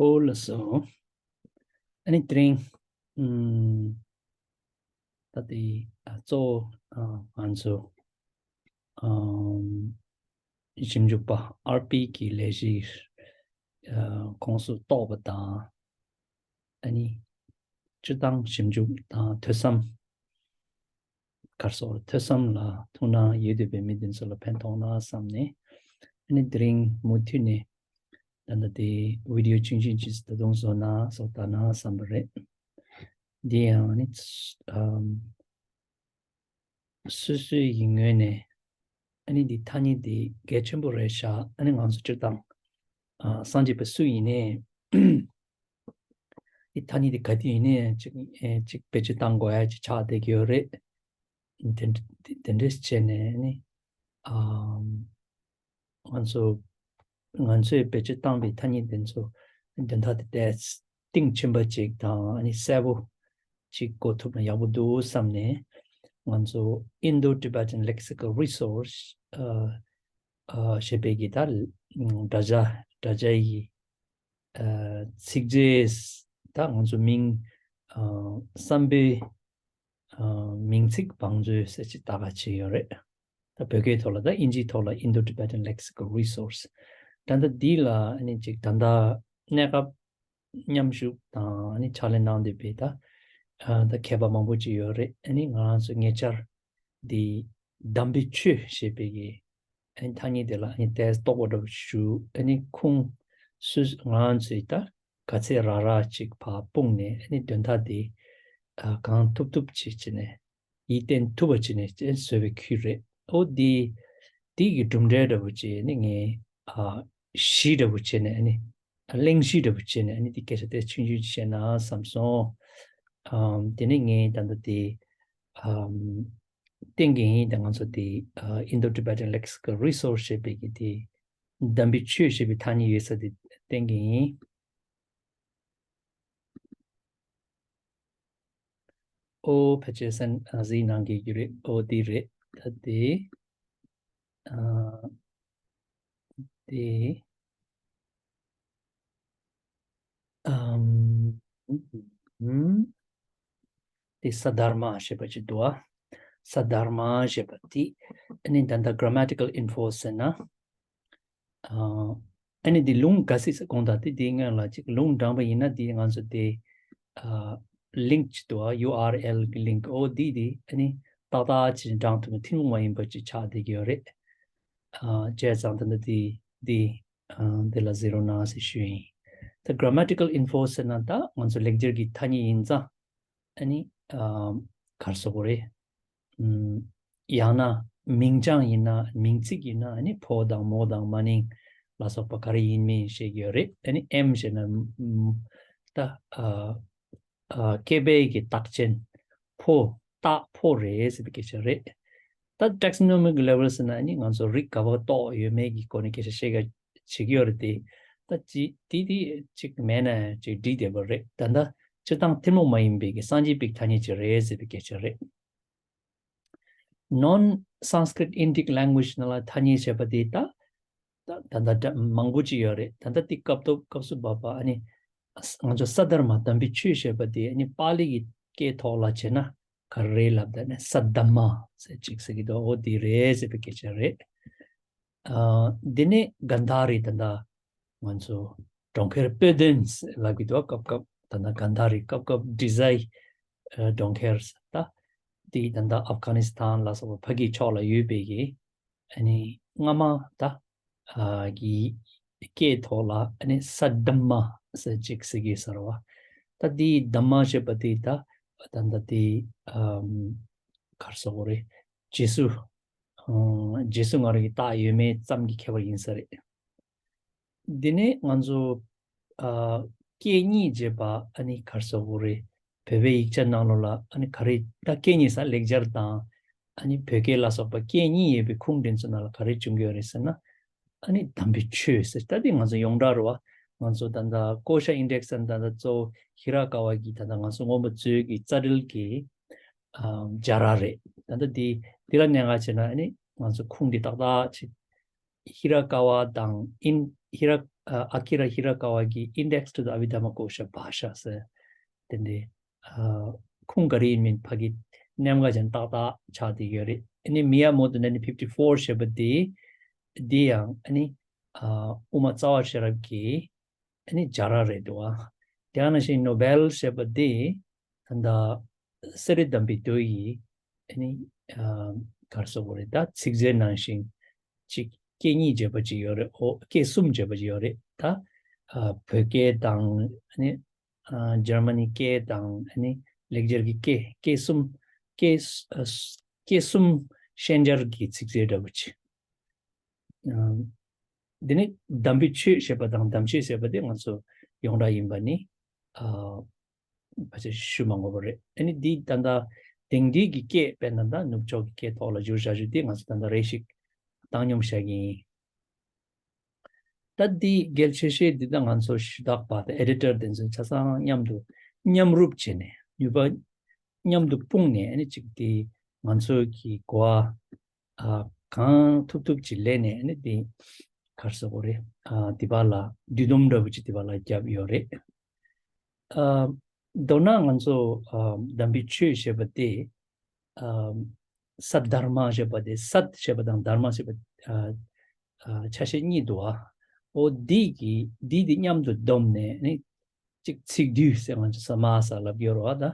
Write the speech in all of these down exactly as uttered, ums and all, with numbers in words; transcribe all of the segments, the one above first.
ཨོ་ལགས་སོ། ཨ་ནི་དེ་རིང་ཨམ། ད་ལྟའི་ཨ་གཙོ་བོ་ཨ་ང་ཚོ་ཨམ་ཞིབ་འཇུག་པ་ཨར་པི་གི་ལས་གཞིའི་ཨ་ཁོངས་སུ་གཏོགས་པ་དང་། ཨ་ནི་སྤྱིར་བཏང་ཞིབ་འཇུག་དང་ཐོས་བསམ། ག་རེ་ཟེར། ཐོས་བསམ་ལ་ཐུགས་སྣང་ཡོད་བསྡད་པའི་མི་དེ་ཚོ་ལ་ཕན་ཐོགས་ན་བསམ་ནས། ཨ་ནི་དེ་རིང་མུ་མཐུད་ནས་ད་ལྟ་དེ་བི་ཌིའོ་ཆུང་ཆུང་ཅིག་ད་དུང་བཟོ་ན་བཟོ་ལྟ་ན་བསམ་པ་རེད། འདི་ཡང་ཨ་ནི་ཨམ་སོ་སོའི་ཡིན་ངོས་ནས་ཨ་ནི་འདི་ཐ་སྙད་འདི་གལ་ཆེན་པོ་རེད་ཤག་ཨ་ནི་ང་ཚོ་སྤྱིར་བཏང་ཨ་སངས་རྒྱས་པ་སུ་ཡིན་ནའི་འདི་ཐ་སྙད་འདི་ག་དུས་ཡིན་ནའི་ཅིག་ཨེ་ཅིག་བེད་སྤྱོད་བཏང་དགོས་ཡ་ཅིག་ཆགས་བསྡད་ཀྱི་ཡོད་རེད། དེ་དེ་འདྲས་བྱས་ནས་ཨ་ནི་ཨམ་ང་ཚོ་ང་ཚོས་བེད་སྤྱོད་བཏང་པའི་ཐ་སྙད་དེ་ཚོ་དོན་དག་དེ་ཏོག་ཙམ་གཏིང་ཕྱིན་པ་ཅིག་དང་ཨ་ནི་གསལ་པོ་ཅིག་གོ་ཐུབ་ན་ཡག་པོ་འདུག་བསམ་ནས། ང་ཚོ་Indo-Tibetan Lexical Resource ཨ་ཨ་ཞེས་པའི་གི་ད་དྲ་རྒྱ་དྲ་རྒྱ་ཡི་ཨ་ཚིག་མཛོད། ད་ང་ཚོ་མིང་ཨ་བསམ་པའི་ཨ་མིང་ཚིག་བང་མཛོད་ཟེར་ཅིག་ད་ག་བྱས་ཡོད་རེད། ད་བོད་སྐད་ཐོག་ལ་ད་ཨིན་ཇིའི་ཐོག་ལ་Indo-Tibetan Lexical Resource། ད་ལྟ་འདི་ལ་ཨ་ནི་ཅིག་ད་ལྟ་གནས་སྐབས་མཉམ་ཞུགས་དང་ཨ་ནི་ཕྱག་ལས་གནང་བསྡད་པའི་ད་ཨ་ད་མཁས་པ་མང་པོ་ཅིག་ཡོད་རེད། ཨ་ནི་ང་རང་ཚོ་ཉེ་ཆར་འདི་དམ་པའི་ཆོས་ཞེས་པའི་གི་ཨ་ནི་ཐ་སྙད་དེ་ལ་ཨ་ནི་ཏོག་ཙམ་རྟོག་པ་འདྲ་པོ་ཞུ། ཨ་ནི་ཁུངས་སུ་ང་རང་ཚོའི་ད་ག་ཚད་རག་རག་ཅིག་ཕར་སྤུངས་ནས་ཨ་ནི་དོན་དག་དེ་ཨ་གང་ཐུབ་ཐུབ་ཅིག་བྱས་ནས་ཡིད་བརྟན་ཐུབ་པ་བྱས་ནས་བཟོས་པའི་ཁུལ་རེད། ཨོ་དེ་དེ་གི་གྲུབ་འབྲས་འདྲ་པོ་བྱས་ནས་ངས་ཨ་གཞི་འདྲ་པོ་བྱས་ནས་ཨ་ནི་གླེང་གཞི་འདྲ་པོ་བྱས་ནས་ཨ་ནི་དེ་སྐད་ཆ་དེ་ཆུང་ཆུང་ཅིག་བཤད་ན་བསམ་སོང་། ཨམ་དེ་ནས་ངས་ད་ལྟ་དེ་ཨམ་བསྟན་གྱི་ཡིན། ད་ང་ཚོ་དེ་ཨ་Indo-Tibetan Lexical Resource ཞེས་པའི་གི་དེ་དམ་པའི་ཆོས་ཞེས་པའི་ཐ་སྙད་ཡོད་ས་དེ་བསྟན་གྱི་ཡིན། ཨོ་ཕལ་ཆེར་གསན་ཨ་གཟིགས་གནང་གི་རྒྱུ་རེད། ཨོ་དེ་རེད། ད་དེ་ཨ་དེ་ཨམ་ཨམ་དེ་ས་དྷརྨ་ཞེས་པ་ཅིག་འདུག་ཨ། ས་དྷརྨ་ཞེས་པ་དེ་ཨ་ནི་ད་ལྟ་Grammatical Info ཟེར་ན། ཨ་ཨ་ནི་འདི་ལུང་ག་སྲིད་ཟེར་དགོངས་དག་དེ་དེའི་སྔོན་ལ་ཅིག་ལུང་དྲངས་པ་ཡིན་ན་དེ་ང་ཚོ་དེ་ཨ་ལིང་ཅིག་འདུག་ཨ། ཡུ་ཨར་ཨེལ་གི་ལིང་ཨོ་དེ་དེ་ཨ་ནི་ཏག་ཏག་ཅིག་དྲངས་ཐུབ་ན་ཐུན་མོང་མ་ཡིན་པ་ཅིག་ཆགས་བསྡད་ཀྱི་ཡོད་རེད། ཨ་བྱས་ཙང་ད་ལྟ་དེ་དེ་ཨ་འདི་ལ་གཟིགས་རོགས་གནང་ཟེར་ཞུ་ཡིན། ད་Grammatical Info ཟེར་ན་ད་ང་ཚོ་ལེགས་སྦྱར་གྱི་ཐ་སྙད་ཡིན་ཙང་ཨ་ནི་ཨ་ག་རེ་ཟེར་དགོས་རེད། ཨམ་ཡང་ན་མིང་བྱང་ཡིན་ན་མིང་ཚིག་ཡིན་ན་ཨ་ནི་ཕོ་དང་མོ་དང་མ་ནིང་ལ་སོགས་པ་ག་རེ་ཡིན་མིན་ཤེས་ཀྱི་ཡོད་རེད། ཨ་ནི་ཨེམ་ཞེ་ན་ཨམ་ད་ཨ་ཨ་སྐྱེས་པའི་གི་རྟགས་ཅན་ཕོ་རྟགས་ཕོ་རེད་ཟེར་བའི་སྐད་ཆ་རེད། ད་taxonomic level ཟེར་ན་ཨ་ནི་ང་ཚོ་རིགས་ག་པར་གཏོགས་ཡོད་མེད་ཀྱི་སྐོར་ནས་སྐད་ཆ་བཤད་ག་བྱེད་ཀྱི་ཡོད་རེད་དེ། ད་ཅི་དེ་དེ་ཅིག་མེད་ན་ཅིག་འགྲིག་བསྡད་པ་རེད། ད་ལྟ་སྤྱིར་བཏང་ཐུན་མོང་མ་ཡིན་པའི་གི་སངས་རྒྱས་པའི་ཐ་སྙད་ཅིག་རེད་ཟེར་བའི་སྐད་ཆ་རེད། Non-Sanskrit Indic language ནང་ལ་ཐ་སྙད་བྱས་པ་དེ་ད་ད་ད་ད་མང་པོ་ཅིག་ཡོད་རེད། ད་ལྟ་དེ་སྐབས་ཐོབ་སྐབས་སུ་བབ་པ་ཨ་ནི་ང་ཚོ་ས་དྷརྨ་དམ་པའི་ཆོས་ཞེས་པ་དེ་ཨ་ནི་པཱ་ལི་གི་སྐད་ཐོག་ལ་བྱས་ན་ག་རེ་ལབ་ད་ནི་ས་དྷརྨ་ཟེར་ཅིག་ཟེར་གི་འདུག་ཨོ་དེ་རེད་ཟེར་བའི་སྐད་ཆ་རེད། ཨ་འདི་ནས་གན་དྷ་རི་ད་ལྟ་ང་ཚོ་གྲོང་ཁྱེར་སྤོས་ལྡན་ལབ་ཀྱི་འདུག་སྐབས་སྐབས་ད་ལྟ་གན་དྷ་རི་སྐབས་སྐབས་ཌི་ཟའི་ཨ་གྲོང་ཁྱེར་ད་དེ་ད་ལྟ་ཨབ་གྷ་ནི་སི་ཐན་ལ་སོགས་པ་ཕ་གི་ཕྱོགས་ལ་ཡོད་པའི་གི་ཨ་ནི་སྔ་མ་ད་ཨ་གི་སྐད་ཐོག་ལ་ཨ་ནི་ས་དྷརྨ་ཟེར་ཅིག་ཟེར་གི་ཟེར་བ། ད་དེ་དྷརྨ་ཞེས་པ་དེ་ད་ད་ལྟ་དེ་ཨམ་ག་རེ་ཟེར་དགོས་རེད། རྗེས་སུ་ཨ་རྗེས་སུ་སྔ་རོལ་གྱི་རྟགས་ཡོད་མེད་ཙམ་གྱི་ཁྱད་པར་ཡིན་ས་རེད། འདི་ནས་ང་ཚོ་ཨ་སྐད་གཉིས་ཅེས་པ་ཨ་ནི་ག་རེ་ཟེར་དགོས་རེད། བོད་པའི་ཡིག་ཆ་ནང་ལོགས་ལ་ཨ་ནི་ག་རེ་ད་སྐད་གཉིས་ས་ལེགས་སྦྱར་དང་ཨ་ནི་བོད་སྐད་ལ་སོགས་པ་སྐད་གཉིས་ཡོད་པའི་ཁུངས་འདི་ཚོ་ནང་ལ་ག་རེ་བྱུང་གི་ཡོད་རེད་ཟེར་ན། ཨ་ནི་དམ་པའི་ཆོས་ཟེར་ད་འདི་ང་ཚོ་ཡོངས་གྲགས་རེད་བ། ང་ཚོ་ད་ལྟ་ཀོ་ཤ་ཨིན་ཌེག་སི་ཟེར་ན་ད་ལྟ་གཙོ་བོ་ཧི་ར་ཀ་བ་གི་ད་ལྟ་ང་ཚོ་སྔོན་པོ་མཛོད་ཀྱི་རྩ་འགྲེལ་གྱི་ཨ་སྦྱར་ར་རེད། ད་ལྟ་འདི་འདི་ལ་གནད་འགག་བྱས་ན་ཨ་ནི་ང་ཚོ་ཁུངས་འདི་ཏག་ཏག་ཅིག་ ཧི་ར་ཀ་བ་དང་ཨིན་ཧི་ར་ཨ་ཨ་ཀི་ར་ཧི་ར་ཀ་བ་གི་Index to the Abhidharmakosha Bhasha ཟེར་དེ་འདྲའི་ཨ་ཁུངས་ག་རེ་ཡིན་མིན་ཕ་གི་གནད་འགག་ཅན་ཏག་ཏག་ཆགས་བསྡད་ཡོད་རེད། ཨ་ནི་མི་ཡ་མོ་ཏོ་nineteen fifty four ཞེས་པ་དེ་དེ་ཡང་ཨ་ནི་ཨ་དབུ་མ་རྩ་བ་ཤེས་རབ་ཀྱི་ཨ་ནི་སྦྱར་ར་རེད་འདུག་ཨ། དེ་ནང་བཞིན་ནོ་བེལ་ཞེས་པ་དེ་ད་ལྟ་གསེར་རི་དམ་པའི་མདོ་ཡི་ཨ་ནི་ཨ་ག་རེ་ཟེར་དགོས་རེད། ད་ཚིག་མཛོད་ནང་བཞིན་ཅིག་སྐད་གཉིས་བརྗོད་པ་ཅིག་ཡོད་རེད། ཨོ་སྐད་གསུམ་བརྗོད་པ་ཅིག་ཡོད་རེད། ད་ཨ་བོད་སྐད་དང་ཨ་ནི་ཨ་འཇར་མ་ནི་སྐད་དང་ཨ་ནི་ལེགས་སྦྱར་གྱི་སྐད་སྐད་གསུམ་སྐད་ཨ་སྐད་གསུམ་ཤན་སྦྱར་གྱི་ཚིག་མཛོད་འདྲ་པོ་ཅིག་ཨ་འདི་ནི་དམ་པའི་ཆོས་ཞེས་པ་དང་དམ་ཆོས་ཞེས་པ་དེ་ང་ཚོ་ཡོངས་གྲགས་ཡིན་པ་ནི་ཨ་ཕལ་ཆེར་ཞུ་མ་དགོས་པ་རེད། ཨ་ནི་འདི་ད་ལྟ་དེང་དུས་ཀྱི་སྐད་དཔེར་ན་ད་ནུབ་ཕྱོགས་ཀྱི་སྐད་ཐོག་ལ་བསྒྱུར་བཞག་རྒྱུ་དེ་ང་ཚོ་ད་ལྟ་རེ་ཞིག་བཏང་སྙོམས་བྱ་གི་ཡིན། ད་འདི་གལ་ཆེ་ཤོས་འདི་ད་ང་ཚོ་ཞུ་དག་པ་དང་ཨེ་ཌི་ཊར་དེ་ཚོ་ཆ་ཚང་མཉམ་དུ་མཉམ་རུབ་བྱས་ནས་ནུས་པ་མཉམ་དུ་སྤུངས་ནས་ཨ་ནི་གཅིག་དེ་ང་ཚོ་གི་གོ་བ་ཨ་གང་ཐུབ་ཐུབ་ཅིག་ལེན་ནས་ཨ་ནི་དེ་ག་རེ་ཟེར་དགོས་རེད། ཨ་དེ་བ་ལ་འདུལ་སྡོམ་འདྲ་པོ་ཅིག་དེ་བ་ལ་བརྒྱབ་ཡོད་རེད། ཨ་མདོར་ན་ང་ཚོ་ཨ་དམ་པའི་ཆོས་ཞེས་པ་དེ་ཨ་སད་དྷར་མ་ཞེས་པ་དེ་སད་ཞེས་པ་དང་དྷར་མ་ཞེས་པ་ཨ་ཨ་ཆ་ཤས་གཉིས་འདུག་ཨ། འོ་འདི་གི་འདི་དེ་མཉམ་དུ་བསྡོམས་ནས་ནི་གཅིག་ཚིག་བསྡུས་ཟེར་ང་ཚོ་ས་མ་ས་ལབ་ཡོད་རེད་བ། ད་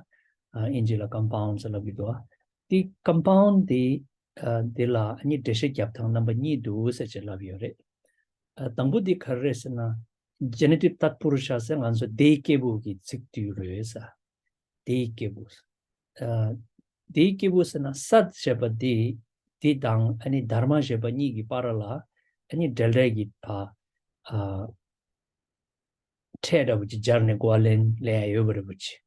ཨིན་ཇི་ལ་ཀམ་པའུན་ཌི་ལབ་ཀྱི་འདུག་ཨ། དེ་ཀམ་པའུན་ཌི་དེ་ཨ་དེ་ལ་ཨ་ནི་འགྲེལ་བཤད་རྒྱབ་སྟངས་རྣམ་པ་གཉིས་འདུག་ཟེར་ཅིག་ལབ་ཡོད་རེད། ཨ་དང་པོ་དེ་ག་རེ་རེད་ཟེར་ན་Genitive Tatpurusha ཟེར་ང་ཚོ་དེའི་སྐྱེས་བུ་གི་ཚིག་བསྡུས་རེད་ཟེར། དེའི་སྐྱེས་བུ། ཨ་དེའི་སྐྱེས་བུ་ཟེར་ན་སད་ཞེས་པ་དེ་དེ་དང་ཨ་ནི་དྷར་མ་ཞེས་པ་གཉིས་ཀྱི་བར་ལ་ཨ་ནི་འབྲེལ་སྒྲ་གི་ཕ་ཨ་ཕྲད་འདྲ་པོ་ཅིག་སྦྱར་ནས་གོ་བ་ལེན་ལེན་ཡ་ཡོད་པ་རེད་པོ་ཅིག་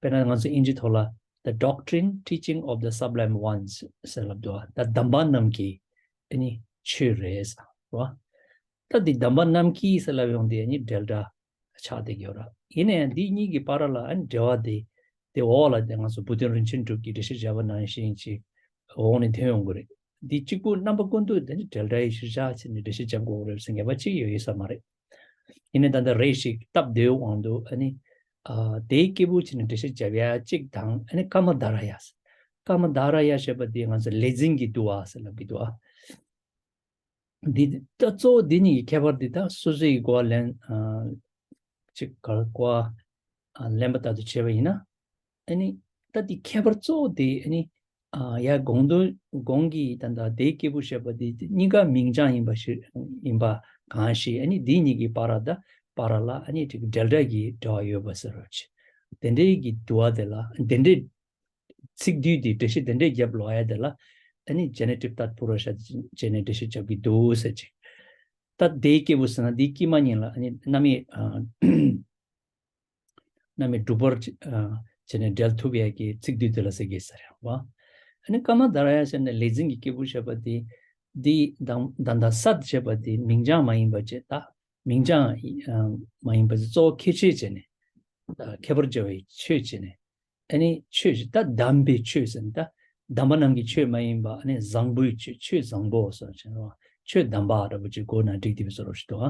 དཔེར་ན་ང་ཚོ་ཨིན་ཇི་ཐོག་ལ་The Doctrine Teaching of the Sublime Ones ཟེར་ལབ་འདུག་ད་གདམས་པ་རྣམས་ཀྱི་ཨ་ནི་ཆོས་རེད་ཟེར་བ། ད་འདི་གདམས་པ་རྣམས་ཀྱི་ཟེར་ལབ་ཡོང་དུས་ཨ་ནི་འབྲེལ་སྒྲ་ཆགས་བསྡད་ཀྱི་ཡོད་ར། ཡིན་ན་ཡང་འདི་གཉིས་ཀྱི་བར་ལ་ཨ་ནི་འབྲེལ་བ་དེ་དེ་འོག་ལ་དེ་ང་ཚོ་བུ་སྟོན་རིན་ཆེན་གྲུབ་ཀྱིས་འགྲེལ་བཤད་བརྒྱབ་པ་ནང་བཞིན་ཅིག་འོག་ནས་ཐོན་ཡོང་གི་རེད། འདི་གཅིག་པུ་རྣམ་པ་ཀུན་ཏུ་དེ་ནི་འབྲེལ་སྒྲ་ཡི་གཞིར་བཞག་བྱས་ནས་འགྲེལ་བཤད་བརྒྱབ་དགོས་རེད་ཟེར་ངེས་པ་ཅིག་ཡོད་ཡོད་ས་མ་རེད། ཡིན་ནའི་ད་ལྟ་རེ་ཞིག་སྟབས་བདེའི་དབང་དུ་ཨ་ནི་ཨ་དེའི་སྐྱེས་བུ་བྱས་ནས་འགྲེལ་བཤད་བརྒྱབ་ཡ་གཅིག་དང་ཨ་ནི་ཀ་མ་དྷ་ར་ཡ། ཀ་མ་དྷ་ར་ཡ་ཞེས་པ་དེ་ང་ཚོ་ལས་འཛིན་གྱི་འདུལ་བ་ཟེར་ལབ་ཀྱི་འདུག་ཨ། འདི་ད་གཙོ་བོ་འདི་གཉིས་ཀྱི་ཁྱད་པར་འདི་ད་སོ་སོའི་གོ་བ་ལེན་ཨ་ཅིག་ག་གོ་བ་ཨ་ལེན་པ་ལྟར་དུ་བྱས་པ་ཡིན་ན། ཨ་ནི་ད་འདི་ཁྱད་པར་གཙོ་བོ་དེ་ཨ་ནི་ཨ་ཡ་གོང་དུ་གོང་གི་ད་ད་དེའི་སྐྱེས་བུ་ཞེས་པ་དེ་གཉིས་ཀ་མིང་བྱང་ཡིན་པ་ཞིག་ཡིན་པ་གང་ཞིག་ཨ་ནི་འདི་གཉིས་ཀྱི་བར་ད་བར་ལ་ཨ་ནི་ཅིག་འབྲེལ་སྒྲ་གི་འབྲེལ་བ་ཡོད་པ་ཟེར་རོ་ཅིག་དེ་འདྲའི་གི་འདུལ་བ་དེ་ལ་དེ་འདྲའི་ཚིག་བསྡུས་དེ་འགྲེལ་བཤད་དེ་འདྲའི་རྒྱབ་ལོག་ཡ་དེ་ལ་ཨ་ནི་Genitive Tatpurusha བྱས་ནས་འགྲེལ་བཤད་རྒྱབ་ཀྱི་འདུག་ཟེར་ཅིག་ད་དེའི་སྐྱེས་བུ་ཟེར་ན་དེའི་དཀྱིལ་མ་གཉིས་ལ་ཨ་ནི་རྣམ་དབྱེ་ཨ་རྣམ་དབྱེ་དྲུག་པར་ཨ་བྱས་ནས་འབྲེལ་ཐུབ་ཡ་གི་ཚིག་བསྡུས་དེ་ལ་ཟེར་གྱི་ཟེར་ཡ་བ། ཨ་ནི་ཀ་མ་དྷ་ར་ཡ་ཟེར་ན་ལས་འཛིན་གྱི་སྐྱེས་བུ་ཞེས་པ་དེ་འདི་དང་ད་ད་སད་ཞེས་པ་དེ་མིང་བྱང་མ་ཡིན་པ་བྱས་ད་མིང་བྱང་ཨ་མ་ཡིན་པ་དེ་གཙོ་བོ་ཁྱད་ཆོས་བྱས་ནས་ད་ཁྱད་པར་སྦྱར་བའི་ཆོས་བྱས་ནས། ཨ་ནི་ཆོས་ཞིག་ད་གདམས་པའི་ཆོས་ཟེར་ན་ད་གདམས་པ་རྣམས་ཀྱི་ཆོས་མ་ཡིན་པ་ཨ་ནི་བཟང་པོའི་ཆོས་ཆོས་བཟང་པོ་ཟེར་བྱས་ན་ཆོས་གདམས་པ་འདྲ་པོ་ཅིག་གོ་ན་འགྲིག་དེ་བཟོ་རོགས་ཞུ་དོ།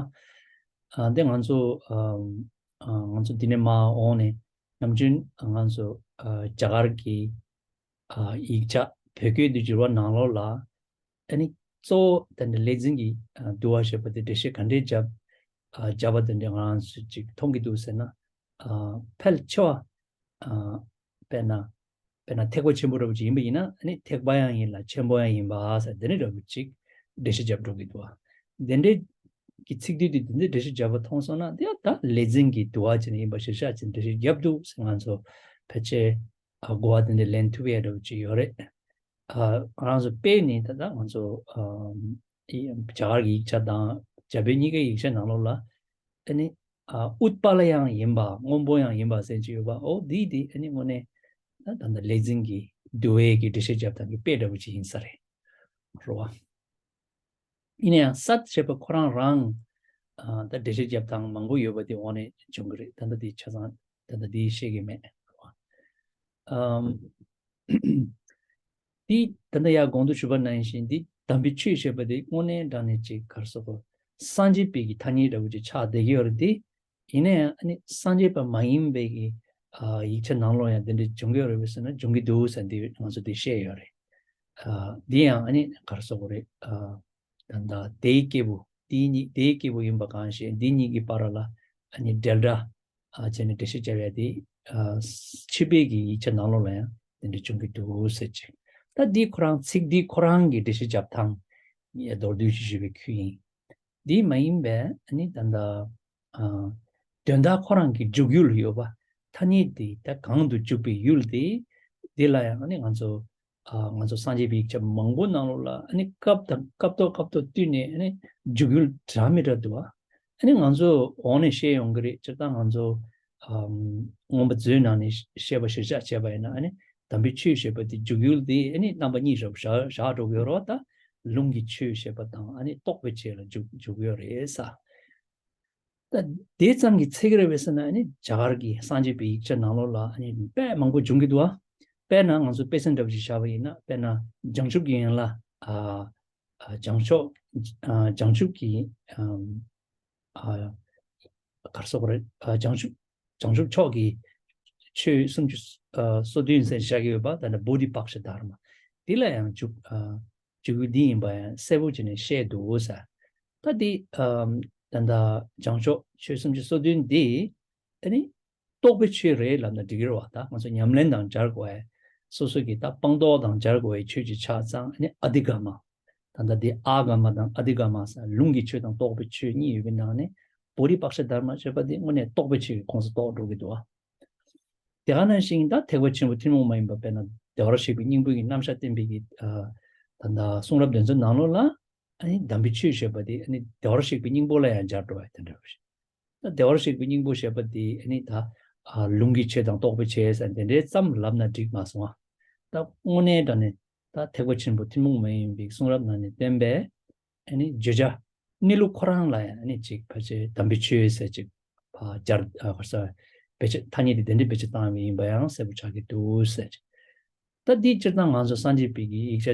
ཨ་འདི་ང་ཚོ་ཨ་ཨ་ང་ཚོ་འདི་ནས་མར་འོང་ནས་ནམ་རྒྱུན་ང་ཚོ་ཨ་རྒྱ་གར་གྱི་ཨ་ཡིག་ཆ་བོད་སྐད་དུ་བསྒྱུར་བ་ནང་ལོགས་ལ་ཨ་ནི་གཙོ་བོ་དེ་འདྲ་ལས་འཛིན་གྱི་ཨ་འདུལ་བ་ཞེས་པ་དེ་འགྲེལ་བཤད་ག་འདྲས་བརྒྱབ་ཨ་བརྒྱབ་པ་དེ་འདྲ་ང་རང་ཚོ་ཅིག་མཐོང་གི་འདུག་ཟེར་ན། ཨ་ཕལ་ཆེ་བ་ཨ་དཔེར་ན་དཔེར་ན་ཐེག་པ་ཆེན་པོ་འདྲ་པོ་ཅིག་ཡིན་པ་ཡིན་ན་ཨ་ནི་ཐེག་པ་ཡང་ཡིན་ལ་ཆེན་པོ་ཡང་ཡིན་པ་ཟེར་དེ་འདྲ་འདྲ་པོ་ཅིག་འགྲེལ་བཤད་རྒྱབ་འགྲོ་གི་འདུག་བ། དེ་འདྲའི་གི་ཚིག་བསྡུས་དེ་དེ་འདྲའི་འགྲེལ་བཤད་རྒྱབ་པ་མཐོང་སོང་ན་དེ་ཡང་ད་ལས་འཛིན་གྱི་འདུལ་བ་ཅིག་ཡིན་པ་གཞིར་བཞག་ཅིག་འགྲེལ་བཤད་རྒྱབ་འདུག་ཟེར་ང་ཚོ་ཕལ་ཆེར་ཨ་གོ་བ་དེ་འདྲ་ལེན་ཐུབ་ཡ་འདྲ་པོ་ཅིག་ཡོད་རེད། ཨ་ང་རང་ཚོ་དཔེ་ནི་ད་ལྟ་ང་ཚོ་ཨ་རྒྱ་གར་གྱི་ཡིག་ཆ་དང་རྒྱ་བོད་གཉིས་ཀའི་ཡིག་ཆ་ནང་ལོགས་ལ་ཨ་ནི་ཨ་ཨུཏྤ་ལ་ཡང་ཡིན་པ་སྔོན་པོ་ཡང་ཡིན་པ་ཟེར་གྱི་ཡོད་པ། ཨོ་འདི་འདི་ཨ་ནི་དངོས་གནས་ད་ད་ལྟ་ལས་འཛིན་གྱི་འདུལ་བའི་གི་འགྲེལ་བཤད་རྒྱབ་སྟངས་ཀྱི་དཔེ་འདྲ་པོ་ཅིག་ཡིན་ས་རེད། རོ་བ། ཡིན་ན་ཡང་སད་ཞེས་པ་ཁོ་རང་རང་ཨ་ད་འགྲེལ་བཤད་རྒྱབ་སྟངས་མང་པོ་ཡོད་པ་དེ་འོག་ནས་བྱུང་གི་རེད། ད་ལྟ་དེ་ཆ་ཚང་ད་ལྟ་དེ་ཤེས་ཀྱི་མེད། ཨམ། དེ་ད་ལྟ་ཡར་གོང་དུ་ཞུས་པ་ནང་བཞིན་དེ་ དམ་པའི་ཆོས་ཞེས་པ་དེ་དངོས་གནས་དྲང་གནས་ཅིག་ག་རེ་ཟེར་དགོས། སངས་རྒྱས་པའི་གི་ཐ་སྙད་འདྲ་བོ་ཅིག་ཆགས་བསྡད་ཀྱི་ཡོད་རེད་དེ། ཡིན་ན་ཡང་ཨ་ནི་སངས་རྒྱས་པ་མ་ཡིན་པའི་གི་ཨ་ཡིག་ཆ་ནང་ལོགས་ཡང་དེ་འདྲ་འབྱུང་གི་ཡོད་རེད་པས་ཟེར་ན་འབྱུང་གི་འདུག་ཟེར་འདི་ང་ཚོ་འདི་བཤད་ཡོད་རེད། ཨ་འདི་ཡང་ཨ་ནི་ག་རེ་ཟེར་དགོས་རེད། ཨ་ད་ལྟ་དེའི་སྐྱེས་བུ་དེའི་གཉིས་དེའི་སྐྱེས་བུ་ཡིན་པ་གང་ཞིག་འདི་གཉིས་ཀྱི་བར་ལ་ཨ་ནི་འབྲེལ་སྒྲ་ཨ་བྱས་ནས་འགྲེལ་བཤད་བརྒྱབ་ཡ་དེ་ཨ་ཕྱི་པའི་གི་ཡིག་ཆ་ནང་ལོགས་ལ་ཡང་དེ་འདྲ་བྱུང་གི་འདུག་ཟེར་ཅིག་ད་འདི་ཁོ་རང་ཚིག་འདི་ཁོ་རང་གི་འགྲེལ་བཤད་རྒྱབ་སྟངས་ཡ་མདོར་བསྡུས་ཤིག་ཞུས་པའི་ཁུལ་ཡིན། འདི་མ་ཡིན་པའི་ཨ་ནི་ད་ལྟ་ཨ་དོན་དག་ཁོ་རང་གི་འཇུག་ཡུལ་ཡོད་པ། ཐ་སྙད་འདི་ད་གང་དུ་འཇུག་པའི་ཡུལ་དེ་འདི་ལ་ཡང་ཨ་ནི་ང་ཚོ་ཨ་ང་ཚོ་སངས་རྒྱས་པའི་ཡིག་ཆ་མང་པོ་ནང་ལོགས་ལ་ཨ་ནི་སྐབས་དང་སྐབས་ཐོག་སྐབས་ཐོག་བསྟུན་ནས་ཨ་ནི་འཇུག་ཡུལ་འདྲ་མི་འདྲ་འདུག་བ། ཨ་ནི་ང་ཚོ་འོག་ནས་བཤད་ཡོང་གི་རེད། སྤྱིར་བཏང་ང་ཚོ་ཨམ་མངོན་པ་མཛོད་ནང་ནས་བཤད་པ་གཞིར་བཞག་བྱས་པ་ཡིན་ན་ཨ་ནི་དམ་པའི་ཆོས་ཞེས་པ་དེ་འཇུག་ཡུལ་དེ་ཨ་ནི་རྣམ་པ་གཉིས་བཞག་བཞག་འགྲོ་གི་ཡོད་རེད་བ། ད་ལུང་གི་ཆོས་ཞེས་པ་དང་ཨ་ནི་རྟོགས་པའི་ཆོས་ལ་འཇུག་འཇུག་གི་ཡོད་རེད་ས། ད་དེ་ཙམ་གྱི་ཚིག་རེད་པས་ཟེར་ན་ཨ་ནི་རྒྱ་གར་གྱི་སངས་རྒྱས་པའི་ཡིག་ཆ་ནང་ལོགས་ལ་ཨ་ནི་དཔེ་མང་པོ་འབྱུང་གི་འདུག་ཨ། དཔེར་ན་ང་ཚོ་དཔེ་མཚོན་འདྲ་པོ་ཞིག་བཞག་པ་ཡིན་ན། དཔེར་ན་བྱང་ཆུབ་ཀྱི་ཡན་ལག་ཨ་ཨ་བྱང་ཕྱོགས་ཨ་བྱང་ཆུབ་ཀྱི་ཨམ་ཨ་ག་རེ་ཟེར་དགོས་རེད། ཨ་བྱང་ཆུབ་བྱང་ཆུབ་མཆོག་གི་ཆོས་སུམ་ཅུ་ཨ་སོ་བདུན་ཟེར་བཞག་གི་ཡོད་པ། ད་ནི་བོ་དྷི་པཀྵ་དྷརྨ་འདི་ལ་ཡང་འཇུག་ཨ་འཇུག་ཡུལ་འདི་ཡིན་པ་ཡང་གསལ་པོ་བྱས་ནས་བཤད་འདུག་ས། ད་འདི་ཨམ་ད་ལྟ་བྱང་ཕྱོགས་ཆོས་སུམ་ཅུ་སོ་བདུན་འདི་ཨ་ནི་རྟོགས་པའི་ཆོས་རེད་ལབ་ན་འགྲིག་གི་རེད་བ། ད་ང་ཚོ་ཉམས་ལེན་དང་སྦྱར་དགོས་ཡ། སོ་སོ་གི་ད་སྤངས་རྟོགས་དང་སྦྱར་དགོས་ཡ་ཆོས་ཅིག་ཆགས་ཙང་ཨ་ནི་ཨ་དྷི་གརྨ། ད་ལྟ་འདི་ཨཱ་གརྨ་དང་ཨ་དྷི་གརྨ་ཟེར་ལུང་གི་ཆོས་དང་རྟོགས་པའི་ཆོས་གཉིས་ཡོད་པའི་ནང་ནས་བོ་དྷི་པཀྵ་དྷརྨ་ཞེས་པ་འདི་དངོས་གནས་རྟོགས་པའི་ཆོས་ཀྱི་ཁོངས་སུ་གཏོགས་འགྲོ་གི་འདུག་བ། དེ་ག་ནང་བཞིན་ད་ཐེག་པ་ཆེན་པོ་ཐུན་མོང་མ་ཡིན་པ། དཔེར་ན་བདེ་བར་གཤེགས་པའི་སྙིང་པོ་ཡི་རྣམ་གཞག་བསྟན་པའི་གི་ཨ་ད་ལྟ་གསུང་རབ་དེ་ཚོའི་ནང་ལོགས་ལ་ཨ་ནི་དམ་པའི་ཆོས་ཞེས་པ་དེ་ཨ་ནི་བདེ་བར་གཤེགས་པའི་སྙིང་པོ་ལ་ཡང་སྦྱར་འགྲོ་བ་དེ་འདྲ་བ་ཞིག་ད་བདེ་བར་གཤེགས་པའི་སྙིང་པོ་ཞེས་པ་དེ་ཨ་ནི་ད་ཨ་ལུང་གི་ཆོས་དང་རྟོགས་པའི་ཆོས་ཟེར་དེ་འདྲའི་ཙམ་ལབ་ན་འགྲིག་མ་སོང་ང་། ད་དངོས་གནས་དྲང་གནས་ད་ཐེག་པ་ཆེན་པོ་ཐུན་མོང་མ་ཡིན་པའི་གསུང་རབ་ནང་ནས་བསྟན་པའི་ཨ་ནི་བརྗོད་བྱ་གནས་ལུགས་ཁོ་རང་ལ་ཡང་ཨ་ནི་ཅིག་ཕལ་ཆེར་དམ་པའི་ཆོས་ཟེར་ཅིག་ཕར་སྦྱར་ཨ་ག་རེ་ཟེར་བེད་སྤྱོད་ཐ་སྙད་དེ་དེ་འདྲའི་བེད་སྤྱོད་བཏང་བ་ཡིན་པ་ཡང་གསལ་པོ་ཆགས་ཀྱི་འདུག་ཟེར། ད་འདི་སྤྱིར་བཏང་ང་ཚོ་སངས་རྒྱས་པའི་གི་ཡིག་ཆ་